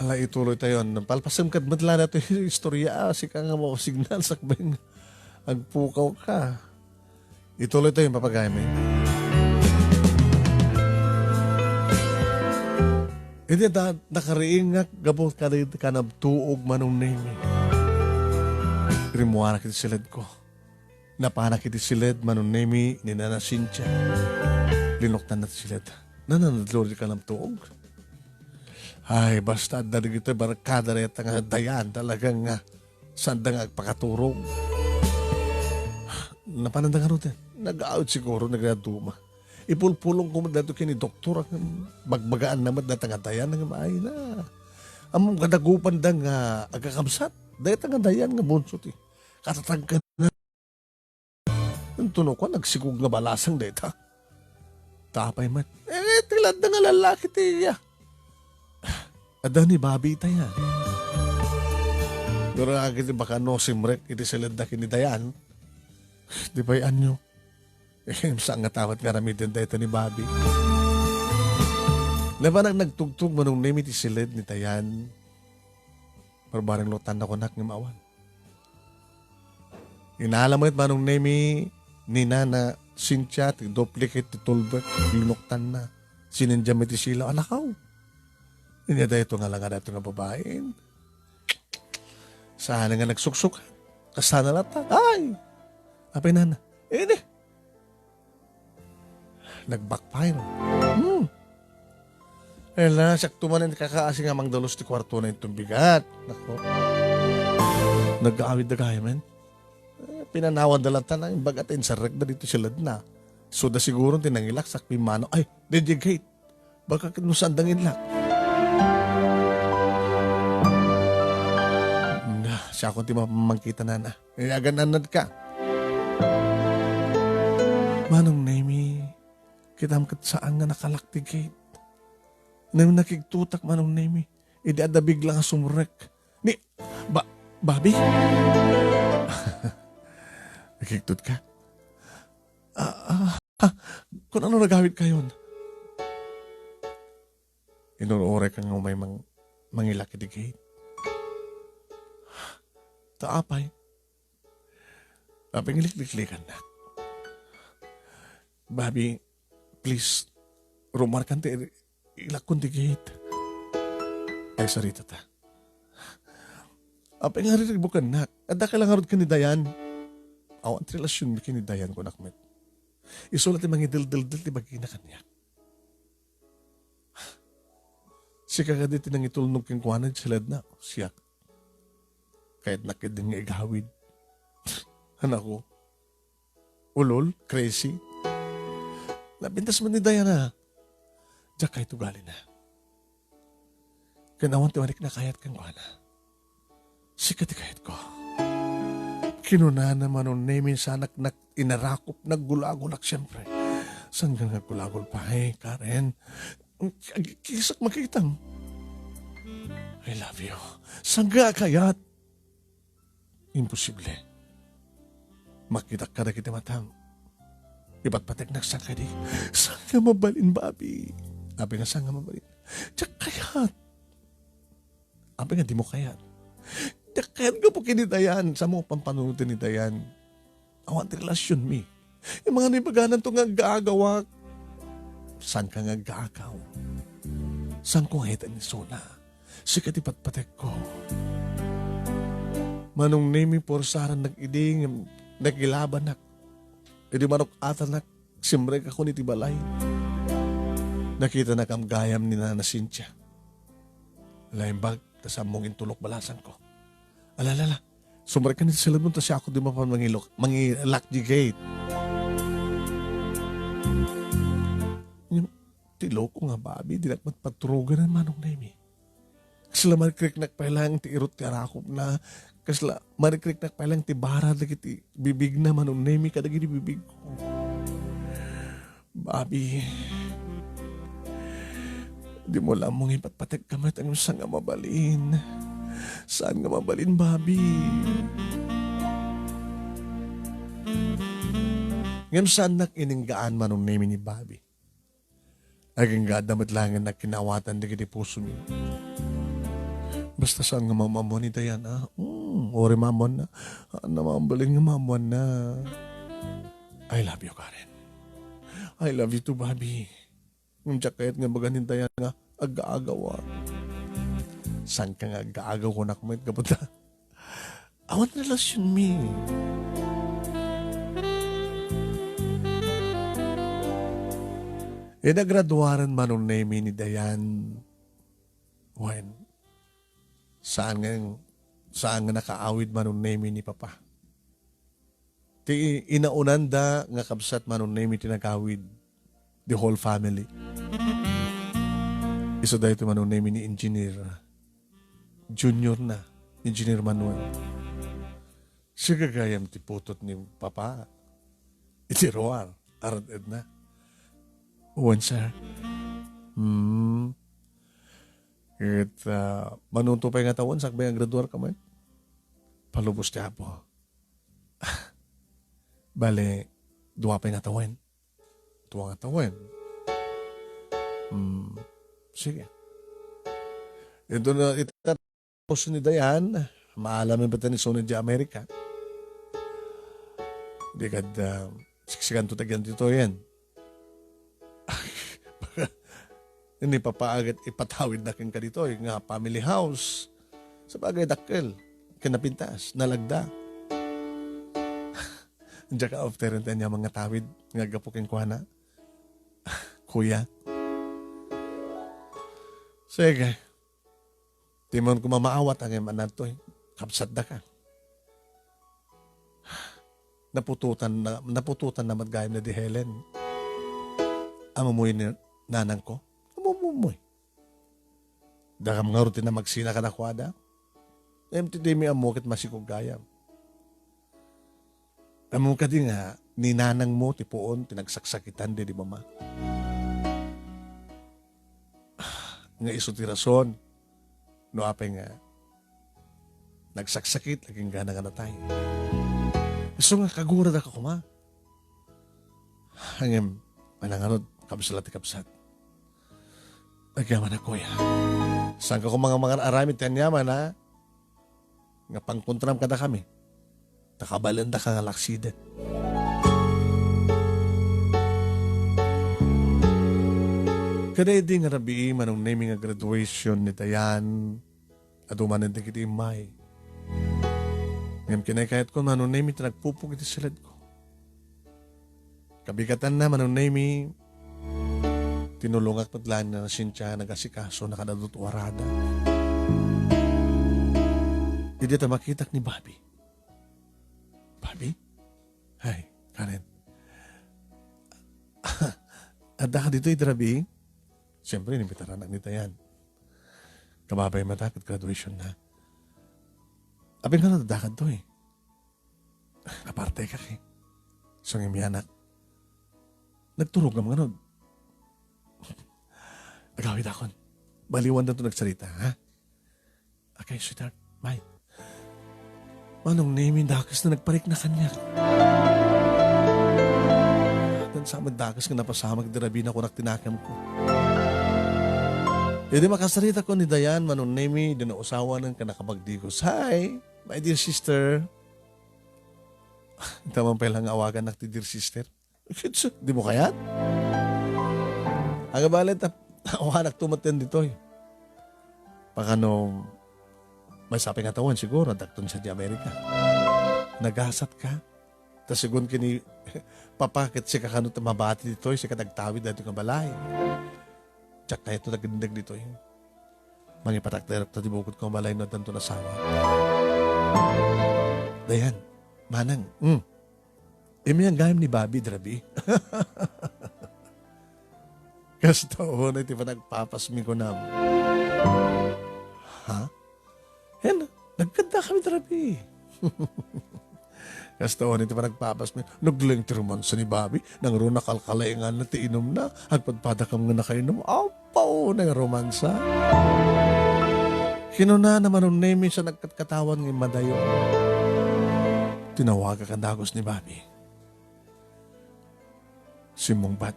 Ala, ituloy tayo. Palpasem kad met la daytoy istorya, ah, sika nga mo signal, sakbay nga agpukaw ka. Ituloy tayo, papagayam, eh. Idi da, nakariingak gapu kadagiti kanabtuog, Manong Nemy. Rimmuanak iti siledko. Napanak iti siled, Manong Nemy, ni Nana Cynthia. Linuktanna ti siled. Nana, nadlo ti kanabtuog. Ay, basta adda dagiti barkada dayta nga dayan, talagang nga sanda nga agpakaturog. Napananda ngaruden. Nag-awid siguro, nagraduma. Ipulpulong ko met daytoy ken ni doktor, a bagbagaan na met dayta nga dayan, nga maay na. Ammom, kadagupanda nga agkakabsat. Dayta nga dayan nga bunso ti katatangken. Intono ko, nagsigog nga balasang dayta. Ta apay met. Eh, ti ladda nga lalaki ti iya. Adda ni Bobby ita yan. Pero agiti baka no simrek iti siledda ken ni Dayan. Di pay anyo. Eh, saan nga tamat nga aramiden dayta ni Bobby. Napanak nagtugtog, Manong Nemy, ti siled ni Dayan. Barbareng luktanna kunak nga maawan. Inala met, Manong Nemy, ni Nana Cynthia ti duplicate ti tulbek, linuktanna. Sinendiam iti silaw, anakaw. Inya dayto nga langa dayto nga babaen. Saan nga nagsuksok. Kasana latta. Ay! Apay, Nana. Ini. Nag-backfire. Hmm. Ela, siak to manen kakaasi nga mangdalos ti kuartona inton bigat. Nako. Nag-aawid da gayamen. Eh, pinanawanda latta na, imbaga ta insarrekda dito siledna. So, da siguro ti nangilak, sakbay mano. Ay, daydiay gate. Baka ket no saan da ngilak. Na, siakon ti mapamangkita, Nana. Eh, agan-annad ka. Manong Nemy, kitam ket saan nga nakalak ti gate. Ngem nakigtotak, Manong Nemy. Idi adda bigla nga sumrek. Ni, ba, Bobby? Nakigtot ka? Ah, ah, ah, kun ano nagawid kayon? Inur-uray ka nga umay mang-, mangilak iti gate. Ta apay? Apay nga likliklikannak? Bobby, please, rumarkan ti ilakkon ti gate. Ay, sarita ta. Apay nga riribuk kennak? Adda ka la ngarud ken ni Dayan? Awan ti relasionmi ken ni Dayan, kunak met. Isu la ti mangideldeldel ti bagina kaniak. Sika kadi ti nangitulnog kenkuana iti siledna, siak. Kayatnak ketdin nga igawid. Anakko. Ulol, crazy. Napintas man ni Diana. Diak kayat ugalina. Ken awan ti maniknakayat kenkuana. Sika ti kayatko. Kinunana, Manong Nemy, sanak nak inarakop, naggulagulak, siempre. Saan nga naggulagul pay, Karen? Ag-, kisak makitam. I love you. Saan ka kayat? Imposible. Makitak kadagiti matam. Ipatpateknak saan kadi. Saan nga mabalin, Bobby? Apay nga saan nga mabalin? Diak kayat. Apay nga dimo kayat? Diak kayat gapu ken ni Dayan. Saan mo pampanunoten ni Dayan? Awan ti relasionmi. Yung mga nibagananto nga aggaagawak. Saan ka nga aggaagaw? Saan ko nga itan isuna? Sika ti patpatekko. Manong Nemi, puersarannak idi ngem nakilabannak. Idi manuk-atanak, simrekakon iti balay. Nakitanakam gayam ni Nana Cynthia. Ala, imbag, ta sammong intulok balasangko. Ala, ala, ala. Sumrekkan iti saladmo ta siak ti mapan mangilok, mangi-lock di gate. Ngem, ti loko nga babi, dinak met paturogan, Manong Nemi. Kasla marikriknak pay laeng ti irut ti arakopna. Kasla marikriknak pay laeng ti bara dagiti bibigna, Manong Nemi, kadagiti bibigko. Bobby, dimo la ammong ipatpatekka met, ngem saan nga mabalin? Saan nga mabalin, Bobby? Ngem saannak ininggaan, Manong Nemi, ni Bobby. Agingga adda met laengen a kinaawatan dagiti pusomi. Basta saan nga maammoan ni Dayan, a? Mm, uray maammoanna. Saan nga mabalin nga maammoanna. I love you, Karen. I love you too, Bobby. Ngem diak kayat nga ibaga ni Dayan nga aggaagaw. Saan ka nga aggaagaw, kunak met, gapu ta awan relasionmi. Idi nagraduaren, Manong Nemi, ni Dayan, wen, saan nga, saan nga nakaawid, Manong Nemi, ni Papa. Ti inaunanda nga kabsat, Manong Nemi, ti nagawid, the whole family. Isu daytoy, Manong Nemi, ni Engineer Junior na, Engineer Manuel. Siya gagayam ti putot ni Papa. Iti ruar, arad-ed na. Wen, sir. Hmm. Ket, ah, manunto pay nga tawen, sakbay nga graduar ka met. Palubos ti Apo. Bale, dua pay nga tawen. Dua nga tawen. Hmm, sige. Ito na, ita-, ni Dayan, maalam met ni Sony di Amerika. Di kad, ah, siksikan to tagian dito yan. Ni Papa agat ipatawid na kenka ditoy nga family house. Sabagay, dakkel. Kinapintas, nalagda. Diak after iti ania nga tawid nga aggapu kenkuana. Kuya. Sige. Di man koma maawat, ngem anadtoy. Kabsatdaka. Naputotan na, naputotan na met gayam ni di Helen. Ammoyo ni nanangko? Ammoyo. Dakam ngarud ti namagsina kadakuada. Ngem ti dimi ammo ket masikog gayam. Ammom kadi nga ni nanangmo ti puon ti nagsaksakitan daydi mama? Nga isu ti rason no apay nga nagsaksakit agingga nga natay. Isu nga kaguradaka koma. Ngem, manangarud, kabsat ti kabsat. Agyamanak, kuya. Saan ka koma nga mangar-aramid ti aniaman, ha? Nga pangkontram kadakami. Ta kabalendaka nga laksiden. Kada idi nga rabii, Manong Nemi, nga graduation ni Dayan, adu manen dagiti immay. Ngem kinaykayatko, Manong Nemi, ti nagpupog iti siledko. Kabigatanna, Manong Nemi, tinulongak met laeng ni Nana Cynthia nga nagasikaso na kadagiti warada. Idi ta makitak ni Bobby. Bobby? Ay, Karen. Adda ka ditoy idi rabii? Siyempre, inimbitaran ni Dayan. Kababay met ket graduation na. Apay nga nadakadto eh. Aparte ka eh. Sangimianak. Nagturogam ngarud. Agawidakon. Baliwan na to nagsarita, ha? Okay, sweetheart. Bye. Manong Nemi, dakes nga nagparikna kaniak. Ken sa met dakes nga napasamak di Rabi, nakunak ti nakemko. Idi makasaritakon ni Dayan, Manong Nemi, idi nausawanen ken nakabagdigos. "Hi, my dear sister." Ita man pay la nga awagannak ti dear sister. Dimo kayat? Aga balet, ah, awanak tumaten ditoy. Pakano, maysa pay nga tawen siguro, adakton sa di Amerika. Nagasat ka? Ta sigun ken ni Papa, ket sika kano ti mabati ditoy, sika ti agtawid daytoy nga balay. Diak kayatto dagdagdeg ditoy. Mangipatakderek ta ti bukod ko nga balay no addanto asawa. Dayan, manang, mm. Immay gayam ni Bobby, Drabi. Kasta unay ti panagpapasmi kunam. Ha? Hen, nagkadda kami, Drabi. Kasta unay ti panagpapasmi. Naglaing ti romansa ni Bobby. Nangruna kalkalainganna ti inumna. Agpadpadakam nga nakainum. Apaw, nangromansa. Kinunana Manong Nemi sa nagkatkatawan nga immadayo. Tinawagak a dagus ni Bobby. Simmungbat.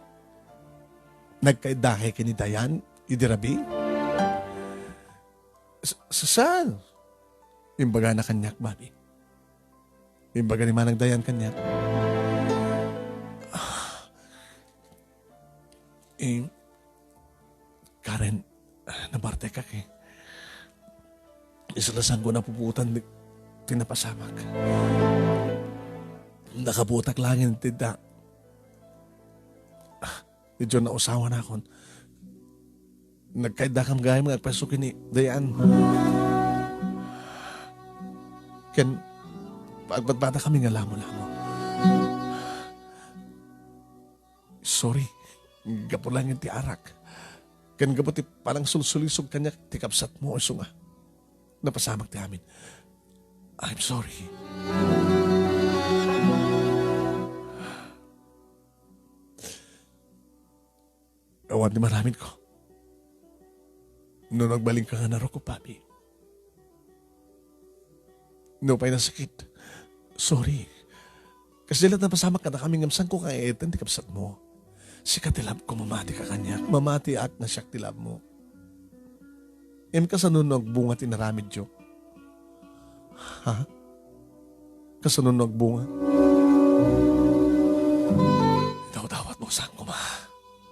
Nagkaidakay ken ni Dayan, idi rabii? S-, s-, saan? Imbagana kaniak, Bobby. Imbaga ni Manang Dayan kaniak. Ah, eh, Karen, nabartekak eh. Isu la saan ko napupuotan ti, ti napasamak. Nakapuotak laeng ti da-, ah, Idiay nausawanakon. Nagkaiddakam gayam nga agpaso ken ni Dayan. Ken agpadpadakami nga lamo-lamo. Sorry. Gapu laeng ti arak. Ken gapu ti panangsulsulisog kaniak ti kabsatmo, isu nga napasamak ti amin. I'm sorry. Awan ti maramidko. No nagbalinka nga narukop, Papi. Nupay nasakit, sorry. Kasdiay latta napasamak kadakami ngem saanko nga ed-etten ti kabsatmo. Sika ti labko, mamatika kaniak. Mamatiak nga siak ti labmo. Ngem kasano no agbunga ti inaramidyo? Ha? Kasano no agbunga? Idawdawatmo, saan koma.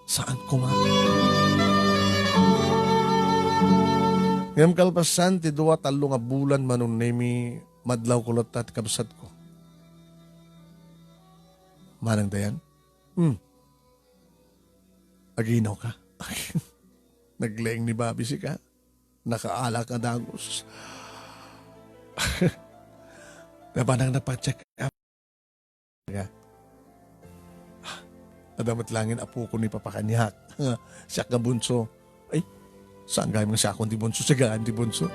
Saan koma. Ngem kalpasan ti dua, tallo nga bulan, Manong Nemi, madlawko latta ti kabsatko. Manang Dayan? Hmm. Aginaw ka? Naglaing ni Bobby sika? Nakaala ka dagus. Nabanang napa-check up. Nga. Adda met laeng apokon ni Papa kaniak. Siak nga bunso. Ay, saan gayam nga siakon ti bunso? Siak gayam ti bunso.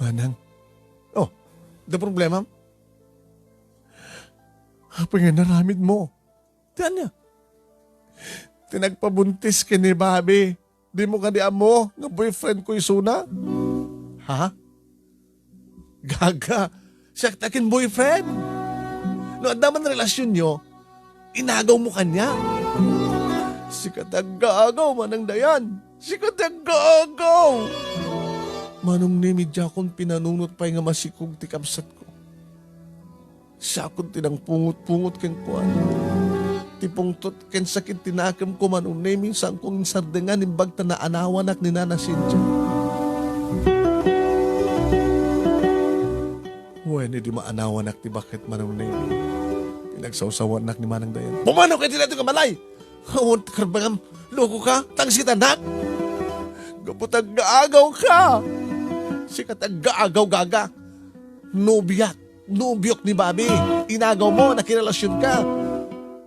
Manang. Oh, adda problema? Apay nga inaramidmo? Ti ania? Ti nagpabuntis ken ni Bobby. Dimo kadi ammo nga boyfriend ko isuna? Ha? Gaga. Siak ti akin-boyfriend. No adda man relasionyo, inagawmo kaniak. Sika ti aggaagaw, Manang Dayan. Sika ti aggaagaw. Manong Nemi, diakon pinanunot pay nga masikog ti kabsatko. Siakon ti nangpungot-pungot kenkuana. Ti pungtot ken sakit ti nakemko, Manong Nemi, saanko insardengan, imbag ta naanawanak ni Nana Cynthia. Wen, idi maanawanak ti baket, Manong Nemi, pinagsawsawanak ni Manang Dayan. Pumanaw ka iti daytoy nga balay! Awan ti karbengam, loko ka, tangsitanak! Gapu ta aggaagaw ka! Sika ti aggaagaw, gaga! Nobiak, nobiok ni Bobby. Inagaw mo, nakirelasyonka.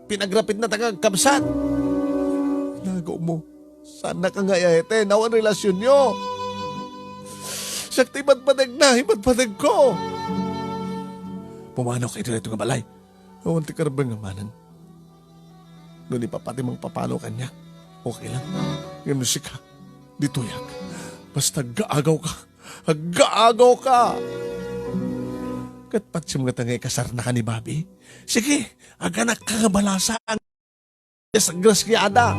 Pinagrapitna ta nga agkabsat. Inagaw mo. Saannaka nga iyayten, awan relasyonyo. Siak ti ipadpadegna, ipadpadegko. Pumanaw ka iti daytoy nga balay. Awan ti karbeng nga manang. No ni Papa ti mangpapanaw kaniak, okay lang. Ngem no sika, ditoyak. Basta aggaagaw ka. Aggaagaw ka. Ket patiem ngata nga ikasarnaka ni Bobby? Sige, aganakka nga balasang disgrasiada.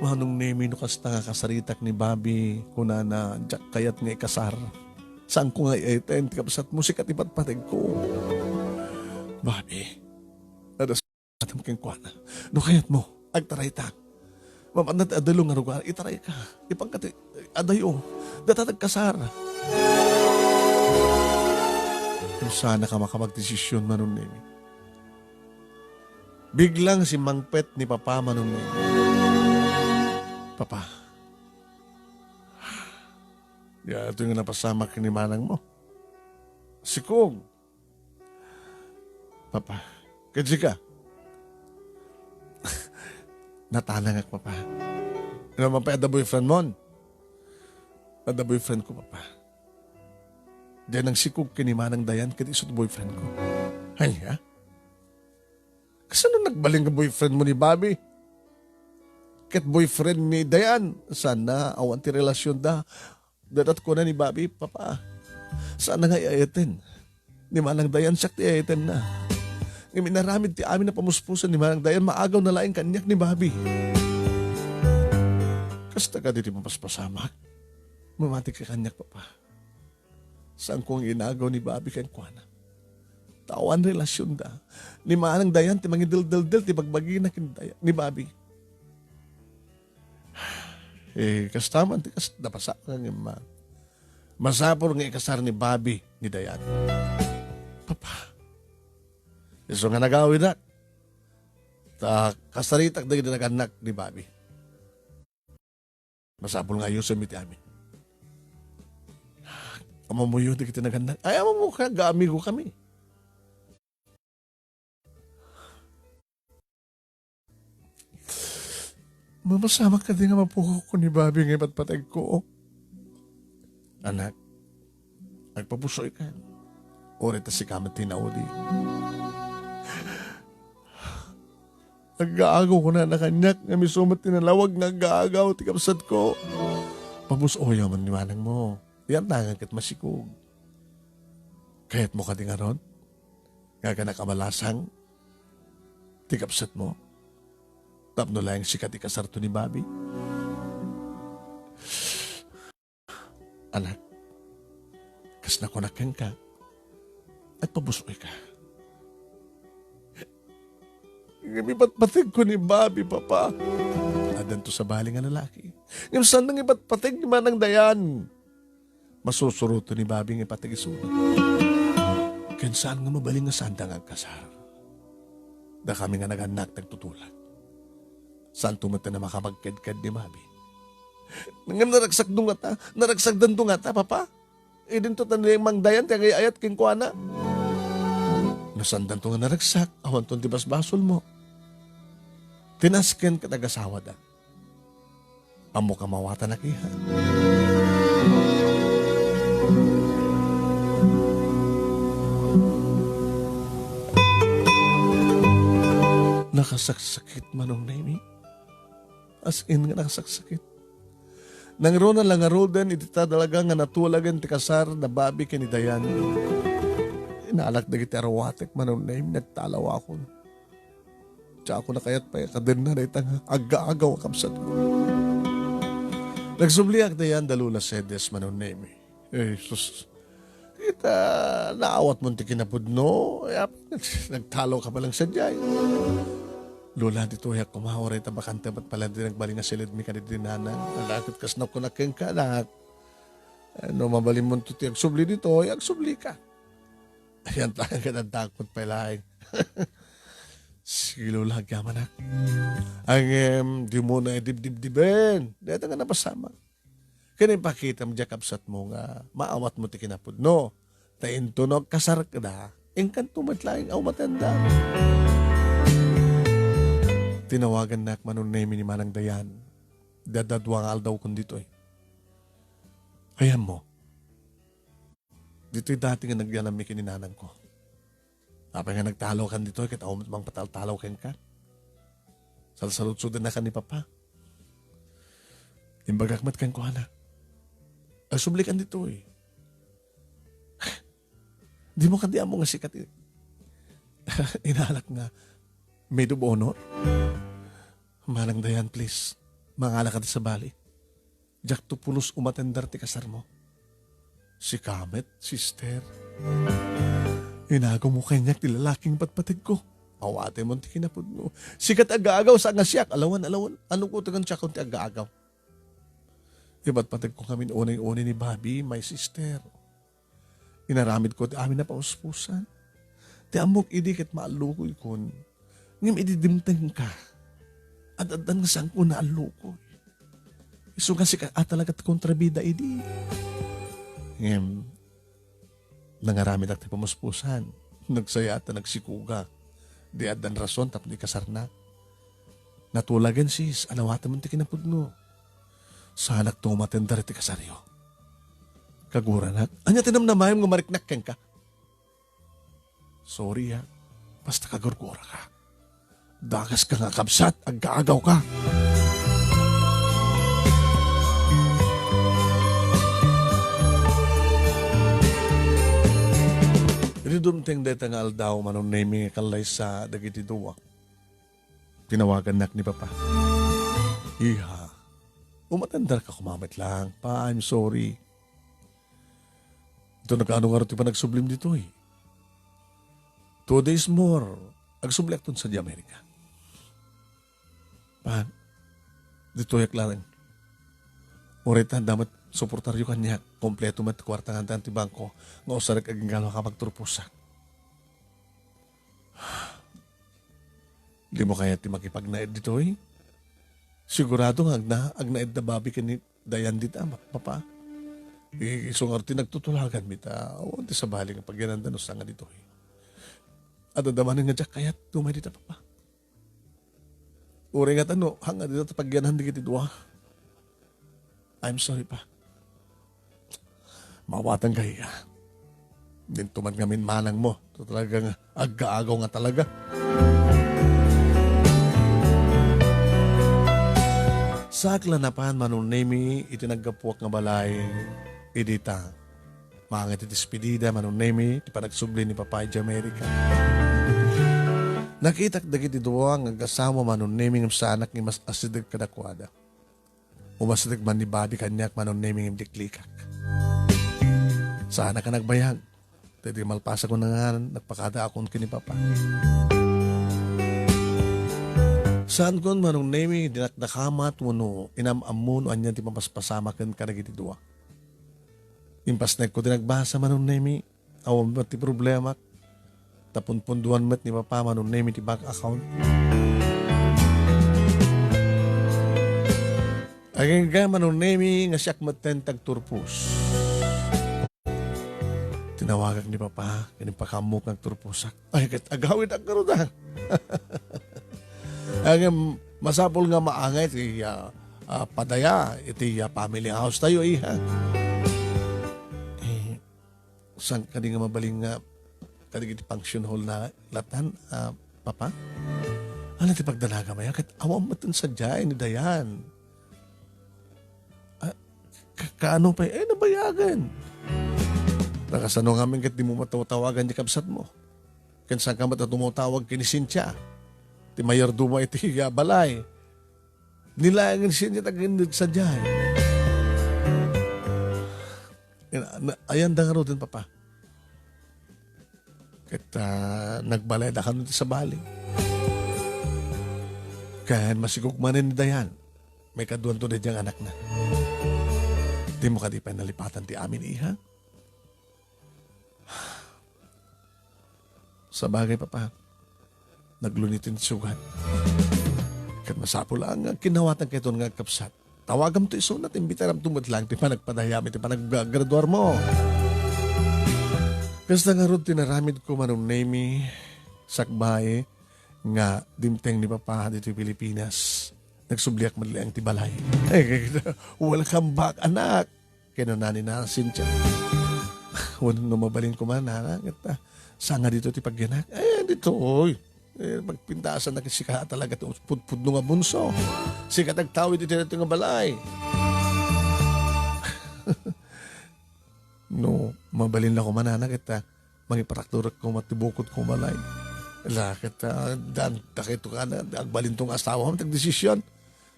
Manong Nemi, no kasta nga kasaritak ni Bobby, kunana, diak kayat nga ikasar. Saanko nga ay-ayaten ti kabsatmo, sika ti patpategko. Bobby, adda sa kenkuana. No kayatmo, agtarayta. Mapanda ti adda nga lugar, itarayka. Ipanka ti adayo. Data nagkasar. Kung saan ka makapagdesisyon, Manong Nemi. Biglang simmangpet ni Papa, Manong Nemi. Papa, daytoy nga napasamak ni manang mo. Sikog. Papa, ket sika? Natanangak, Papa. Ano man pay adda boyfriend mon? Adda boyfriend ko, Papa. Diay nangsikog ken ni Manang Dayan ket isu ti boyfriend ko. Ania? Kasano nagbalin nga boyfriend mo ni Bobby? Ket boyfriend ni Dayan? Sana awan ti relasionda. Dayta ti kuna ni Bobby, Papa, saanna nga ay-ayaten ni Manang Dayan, siak ti ay-ayatenna. Ngem inaramid ti amin a pamuspusan ni Manang Dayan, maagawna laeng kaniak ni Bobby. Kasta kadi ti mapaspasamak? Mamatika kaniak, Papa. Saanko nga inagaw ni Bobby kenkuana. Ta awan relasionda. Ni Manang Dayan ti mangideldeldel ti bagbagina ken Day-, ni Bobby. Eh, kasta man ti kas-, napasamak ngem ma-, masapul nga ikasar ni Bobby ni Dayan. Papa, isu nga nagawidak, ta kasaritak dagiti nagannak ni Bobby. Masapul nga ayusen mi ti amin. Ammoyo dagiti nagannak. Ay, ammoka, agamigo kami. Mapasamak kadi nga mapukawko ni Bobby nga ipatpategko? Anak, agpapusoyka. Uray ta sika met ti naudi. Aggaagaw kunana kaniak nga isu met ti nalawag nga aggaagaw ti kabsatko. Papusoyam ni manangmo. Yan tangan ket masikog. Kayatmo kadi ngarud nga agganak a balasang ti kabsatmo tapno laeng sika ti kasarto ni Bobby? Anak, kas nakunak kenka, agpapusoyka. Ngem ipatpategko ni Bobby, Papa. Addanto sabali nga lalaki. Ngem saan nga ipatpateg ni Manang Dayan? Masusuroto ni Bobby nga ipateg isuna. Ken saan nga mabalin nga saanda nga agkasar? Dakami nga nagannak ti agtutulak. Saanto met a makapagkedked ni Bobby? Ngem naragsakdo ngata, naragsakdanto ngata, Papa. Idinto ta ni Mang Dayan ti agay-ayat kenkuana. No saandanto nga naragsak, awanton ti basbasolmo. Ti nasken ket agasawada. Ammok a mawatanak, iha. Nakasaksakit, Manong Nemi. As in nga nakasaksakit. Nangruna la ngaruden iti talaga nga natulagen ti kasar da Bobby ken ni Dayan. Inalak dagiti arwatek, Manong Nemi, nagtalawakon. Diakon a kayat pay a kadenna dayta nga aggaagaw a kabsatko. Nagsubliak dayan da Lola Cedes, Manong Nemi. Eh, sus. Ita, naawatmon ti kinapudno. Ay, apay, nag-, nagtalo ka pa lang sadiay. Lola, ditoy ak kumawa, uray ta bakante met pala ti nagbalin nga silidmi kadagiti nanang. Ala, ket kas nakunak kenka, anak. No mabalinmonto ti agsubli ditoy, agsubli ka. Ayan talaga, nadakot pay laeng. Sige, Lola, agyamanak. Ang, em, di mo na idibdibdiben. Deta nga napasamak. Ken ipakitam diay kabsatmo nga maawatmo ti kinapudno. Ta inton no agkasarkada, inkanto met laeng awatenda. Tinawagannak, Manong Nemi, ni Manang Dayan. Dadadua nga aldawkon ditoy. Ayanmo, Ditoy dati nga nagyanammi ken ni nanangko. Apay nga nagtalaw kan ditoy, ket awan met mangpataltalaw kenka. Salsaludsodennakan ni Papa. Imbagak met kenkuana, "Agsublikan ditoy. Dimo kadi ammo nga sikat i-, inalak nga maid of honor? Manang Dayan, please, mangalaka ti sabali. Diakto pulos umatender ti kasarmo." "Sika met, sister. Inagawmo kaniak ti lalaki nga patpategko. Awatenmon ti kinapudno. Sika ti agaagaw, saan nga siak. Alawan, alawan. Ano ko tagan siakon ti agaagaw? Ipatpategko ngamin unay-unay ni Bobby, my sister. Inaramidko ti amin a pamuspusan. Ti ammok idi ket maallukoykon. Ngem idi dimtengka, ad-addan nga saanko naallukoy. Isu nga sika a talaga ti kontrabida idi." Ngem nangaramedak ti pamuspusan. Nagsaya ta nagsikuga. Di addan rason tapno ikasarnak. "Natulagen, sis, alawatenmon ti kinapudno. Saanakto umatender iti kasaryo. Kaguranak, ania ti namnamaem nga mariknak kenka?" "Sorry, a. Basta kagurguraka. Dagaska nga kabsat, aggaagawka." Idi dumteng dayta nga aldaw, Manong Nemi, nga kallaysa dagiti dua, tinawagannak ni Papa. "Iha, umatenderka koma met lang. Pa, I'm sorry. Ito nagano ngarud ti panagsublim ditoy? Two days more, agsubliakton sadiay Amerika. Pa, ditoyak laeng. Uray ta, adda met suportaryo kaniak. Kompleto met kuarta nga addan ti bangko nga usarek agingga no kapagturposak. Dimo kayat ti makipagnaed ditoy? Sigurado nga agna-, agnaed da Bobby ken ni Dayan dita, ma-, Papa. I-, isu ngarud ti nagtutulaganmi ta awan ti sabali nga pagyananda no saan nga ditoy. Adda manen nga diak kayat umay dita, Papa. Uray nga ta no, hangad dita ta pagyanan dagiti dua. I'm sorry, Pa. Mawatanka, iha. Dinto man ngamin manangmo. Ito talaga nga aggaagaw nga talaga." Saak la napan, Manong Nemi, iti naggapuak nga balay, idi ta maangay ti despedida, Manong Nemi, ti panagsubli ni Papa iti Amerika. Nakitak dagiti dua nga agasama, Manong Nemi, ngem saanak nga mas asideg kadakuada. Umasideg man ni Bobby kaniak, Manong Nemi, ngem diklikak. Saanak a nagbayag. Daydi malpasak ko nga nagpakadaakon ken ni Papa. Saankon, Manong Nemi, dinakdakamat wenno inam-ammo no ania ti mapaspasamaken kadagiti dua. Impasnekko ti nagbasa, Manong Nemi, awan met ti problemak. Ta punpundoan met ni Papa, Manong Nemi, ti bank account. Agingga, Manong Nemi, nga siak metten ti agturpos. Tinawagak ni Papa, ken impakaammok nga agturposak. Ay, ket agawidak ngarud, a. Ngem masapul nga maangay ti, ah, ah, padaya iti, ah, family house tayo, iha. Eh, saan kadi nga mabalin nga kadagiti function hall na latan, ah, Papa? Ano ti pagdanagam aya? Ket awan met sadiay ni Dayan. Ah, ka-, kaano pay? Eh, nabayagan. Nakasano ngamin ket dimo matawtawagan ti kabsatmo? Ken saanka met a tumawtawag ken ni Cynthia, ti mayordomo iti, ah, balay. Ni laeng ni Cynthia ti agindeg sadiay. Ina-, na-, ayanda ngaruden, Papa. Ket, ah, nagbalayda kano ti sabali. Ken masigog manen ni Dayan, maikaduanto daydiay nga anakna. Dimo kadi pay nalipatan ti amin, iha? Sabagay, Papa, naglunitan ti sugat. Ket masapul a nga kinnawatanka iton nga agkabsat. Tawagamto isuna, ta imbitaramto met laeng ti panagpadayam iti panaggraduarmo. Kasta ngarud ti naramidko, Manong Nemi, sakbay nga dimteng ni Papa ditoy Pilipinas. Nagsubliak met laeng ti balay. Ay, "Welcome back, anak," kinuna ni Nana Cynthia. Wen no mabalinko man, nana, ket, ah, saan nga ditoy ti pagyanak? Eh, ditoy. Eh, pagpintasan na ket sika talaga ti pudpudno nga bunso. Sika ti agtawid iti daytoy nga balay. No, mabalin la koma, nana, ket, ah, mangiparakturek koma ti bukod ko balay. La, ket, ah, dan, dakito ka na, agbalinto nga asawa, ti agdesisyon.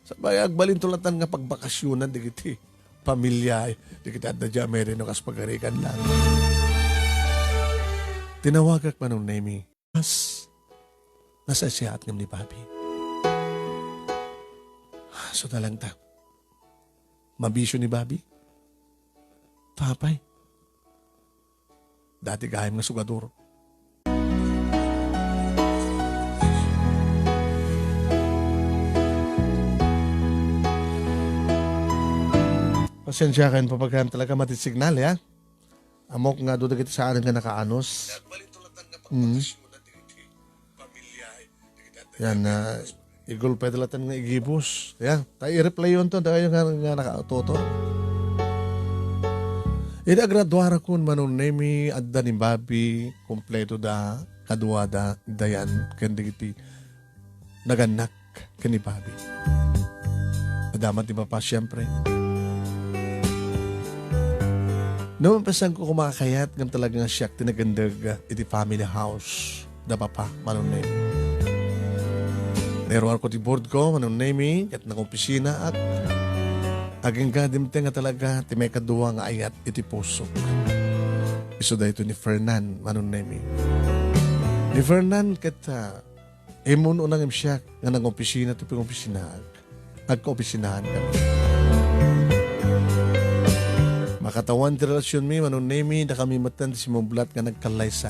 Sabay, agbalinto latan nga pagbakasionan dagiti pamilya, dagiti adda diay Mary no kas pagarigan lang. Tinawagak, Manong Nemi. Mas nasaysayaat ngem ni Bobby. So na lang ta. Mabisio ni Bobby. Apay. Dati gayam nga sugador. Pasensya kayo, papagkayam talaga mati signal, ya. Amok nga adu dagiti saan nga nakaanus. Mm. Yan, ah, igul pwede latan nga igibus. Ya, ta i-replayyon to, dakayo nga, nga nakatuto. Iti agraduarakon, Manong Nemi, adda ni Bobby, kompleto da, kaduada, Dayan, ken dagiti nagannak ken ni Bobby. Adda met ni Papa, siempre. No, mapasanko koma a kayat ngem talaga nga siak ti nagindeg iti family house da Papa, Manong Nemi. Nairuarko ti board ko, Manong Nemi, ket nangopisinaak. Agingga dimteng nga talaga ti maikadua nga ayat iti pusok. Isu daytoy ni Fernan, Manong Nemi. Ni Fernan ket, ah, Immun-una ngem siak nga nangopisina ti pangopisinaak. Agkaopisinahan kami. Makatawan ti relasionmi, Manong Nemi, dakami metten ti simmublat nga nagkallaysa.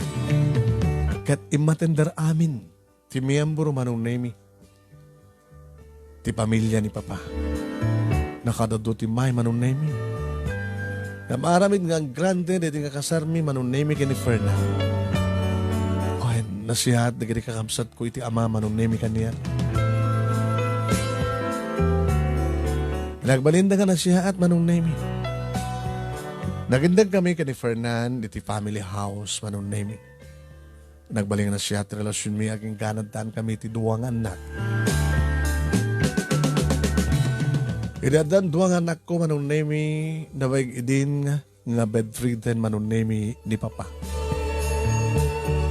Ket immatender amin ti miyembro, Manong Nemi, ti pamilya ni Papa. Nakadadu ti may, Manong Nemi. Ngem aramid nga aggrande daydi nga kasarmi, Manong Nemi, ken ni Fernan. Wen, nasiat dagiti kakabsatko iti ama, Manong Nemi, kaniak. Nagbalinda nga nasiat, Manong Nemi. Nagindeg kami ken ni Fernan iti family house, Manong Nemi. Nagbalin nga nasiat ti relasionmi agingga naddan kami ti dua nga annak. Idi addan dua nga annakko, Manong Nemi, nabaig idin nga bedridden, Manong Nemi, ni Papa.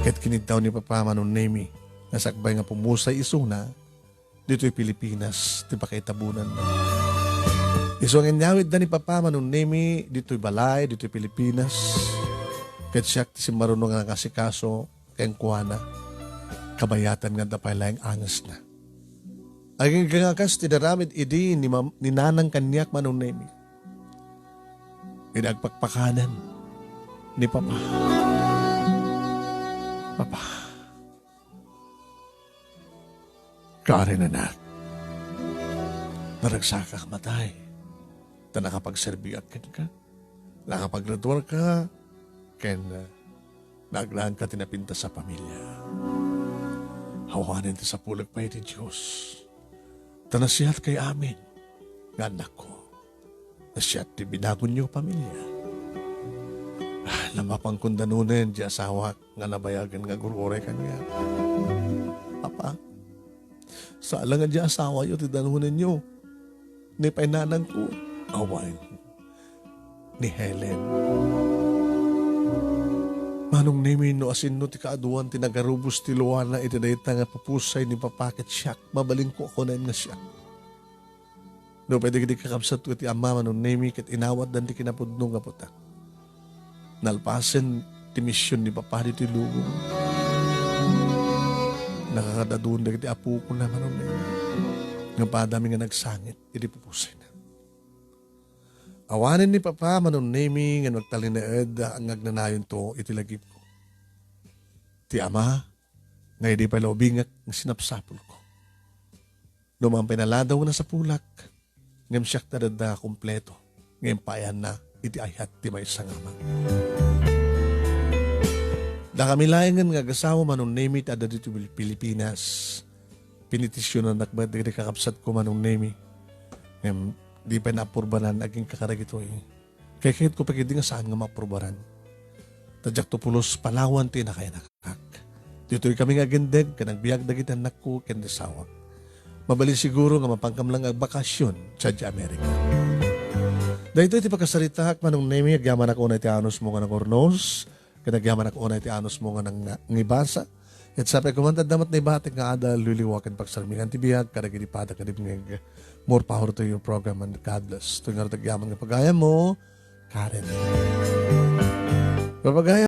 Ket kiniddaw ni Papa, Manong Nemi, nga sakbay nga pumusay isuna, ditoy Pilipinas ti pakaitabonanna. Isu nga inyawidda ni Papa, Manong Nemi, ditoy balay, ditoy Pilipinas, ket siak ti simmaruno nga nangasikaso kenkuana, kabayatan nga adda pay laeng angesna. Agingga nga kas ti inaramid idi ni mam-, ni Nanang kaniak, Manong Nemi. Idi agpakpakanen ni Papa. Papa. Karen, anak, naragsakak matay, ta nakapagserbiak kenka, nakapagraduarka, ken, uh, naagnaanka ti napintas a pamilya. Awanen ti sapulek pay iti Dios, ta nasiatkay amin nga annakko. Nasiat ti binagonyo a pamilya. Ah, namapankon danunen ti asawak nga nabayagen nga agur-uray kaniak. Papa, saan la nga di asawayo ti danonenyo. Ni pay nanangko, awan ni Helen. Manong Nemi, no asinno ti kaaduan ti nagarubos ti luana iti dayta nga pupusay ni Papa ket siak, mabalinko a kunaen nga siak. No, pwede dagiti kakabsatko ti ama, Manong Nemi, ket inawatdan ti kinapudno gapu ta nalpasen ti mision ni Papa ditoy lubong. Nakakadadun dagiti apokona, Manong Nemi, nga padami nga nagsangit iti pupusayna. Awanen ni Papa, Manong Nemi, nga nagtalinaed nga agnanayonto iti lagipko. Ti ama, nga idi pay la ubingak nga sinapsapulko. No mangpinaladaw nga nasapulak, ngem siak ti adda kompleto nga impaayanna iti ayat ti maysa nga ama. Dakami laengen nga agasawa, Manong Nemi, ti adda ditoy Pil-, Pilipinas. Pinetisionannak met dagiti kakabsatko, Manong Nemi. Ngem di pay naapurbanan agingga kadagitoy. Kaykayatko pay ketdi nga saan nga maapurbaran. Ta diakto pulos palawan ti inakayannakak. Ditoy kami nga agindeg ken agbiag dagiti annakko ken ni asawak. Mabalin siguro nga mapankam lang agbakasyon sadiay Amerika. Daytoy ti pakasaritaak, Manong Nemi, agyamanak unay ti anusmo nga nangurnos, ken agyamanak unay ti anusmo nga nang-, ngibasa. Ket sapay koma ta adda met naibatik nga adal, liwliwa ken pagsarmingan ti biag kadagiti pada ken ibngeg. More power to your program and God bless. Toy ngarud agyaman nga pagayammo, Karen. Papagayam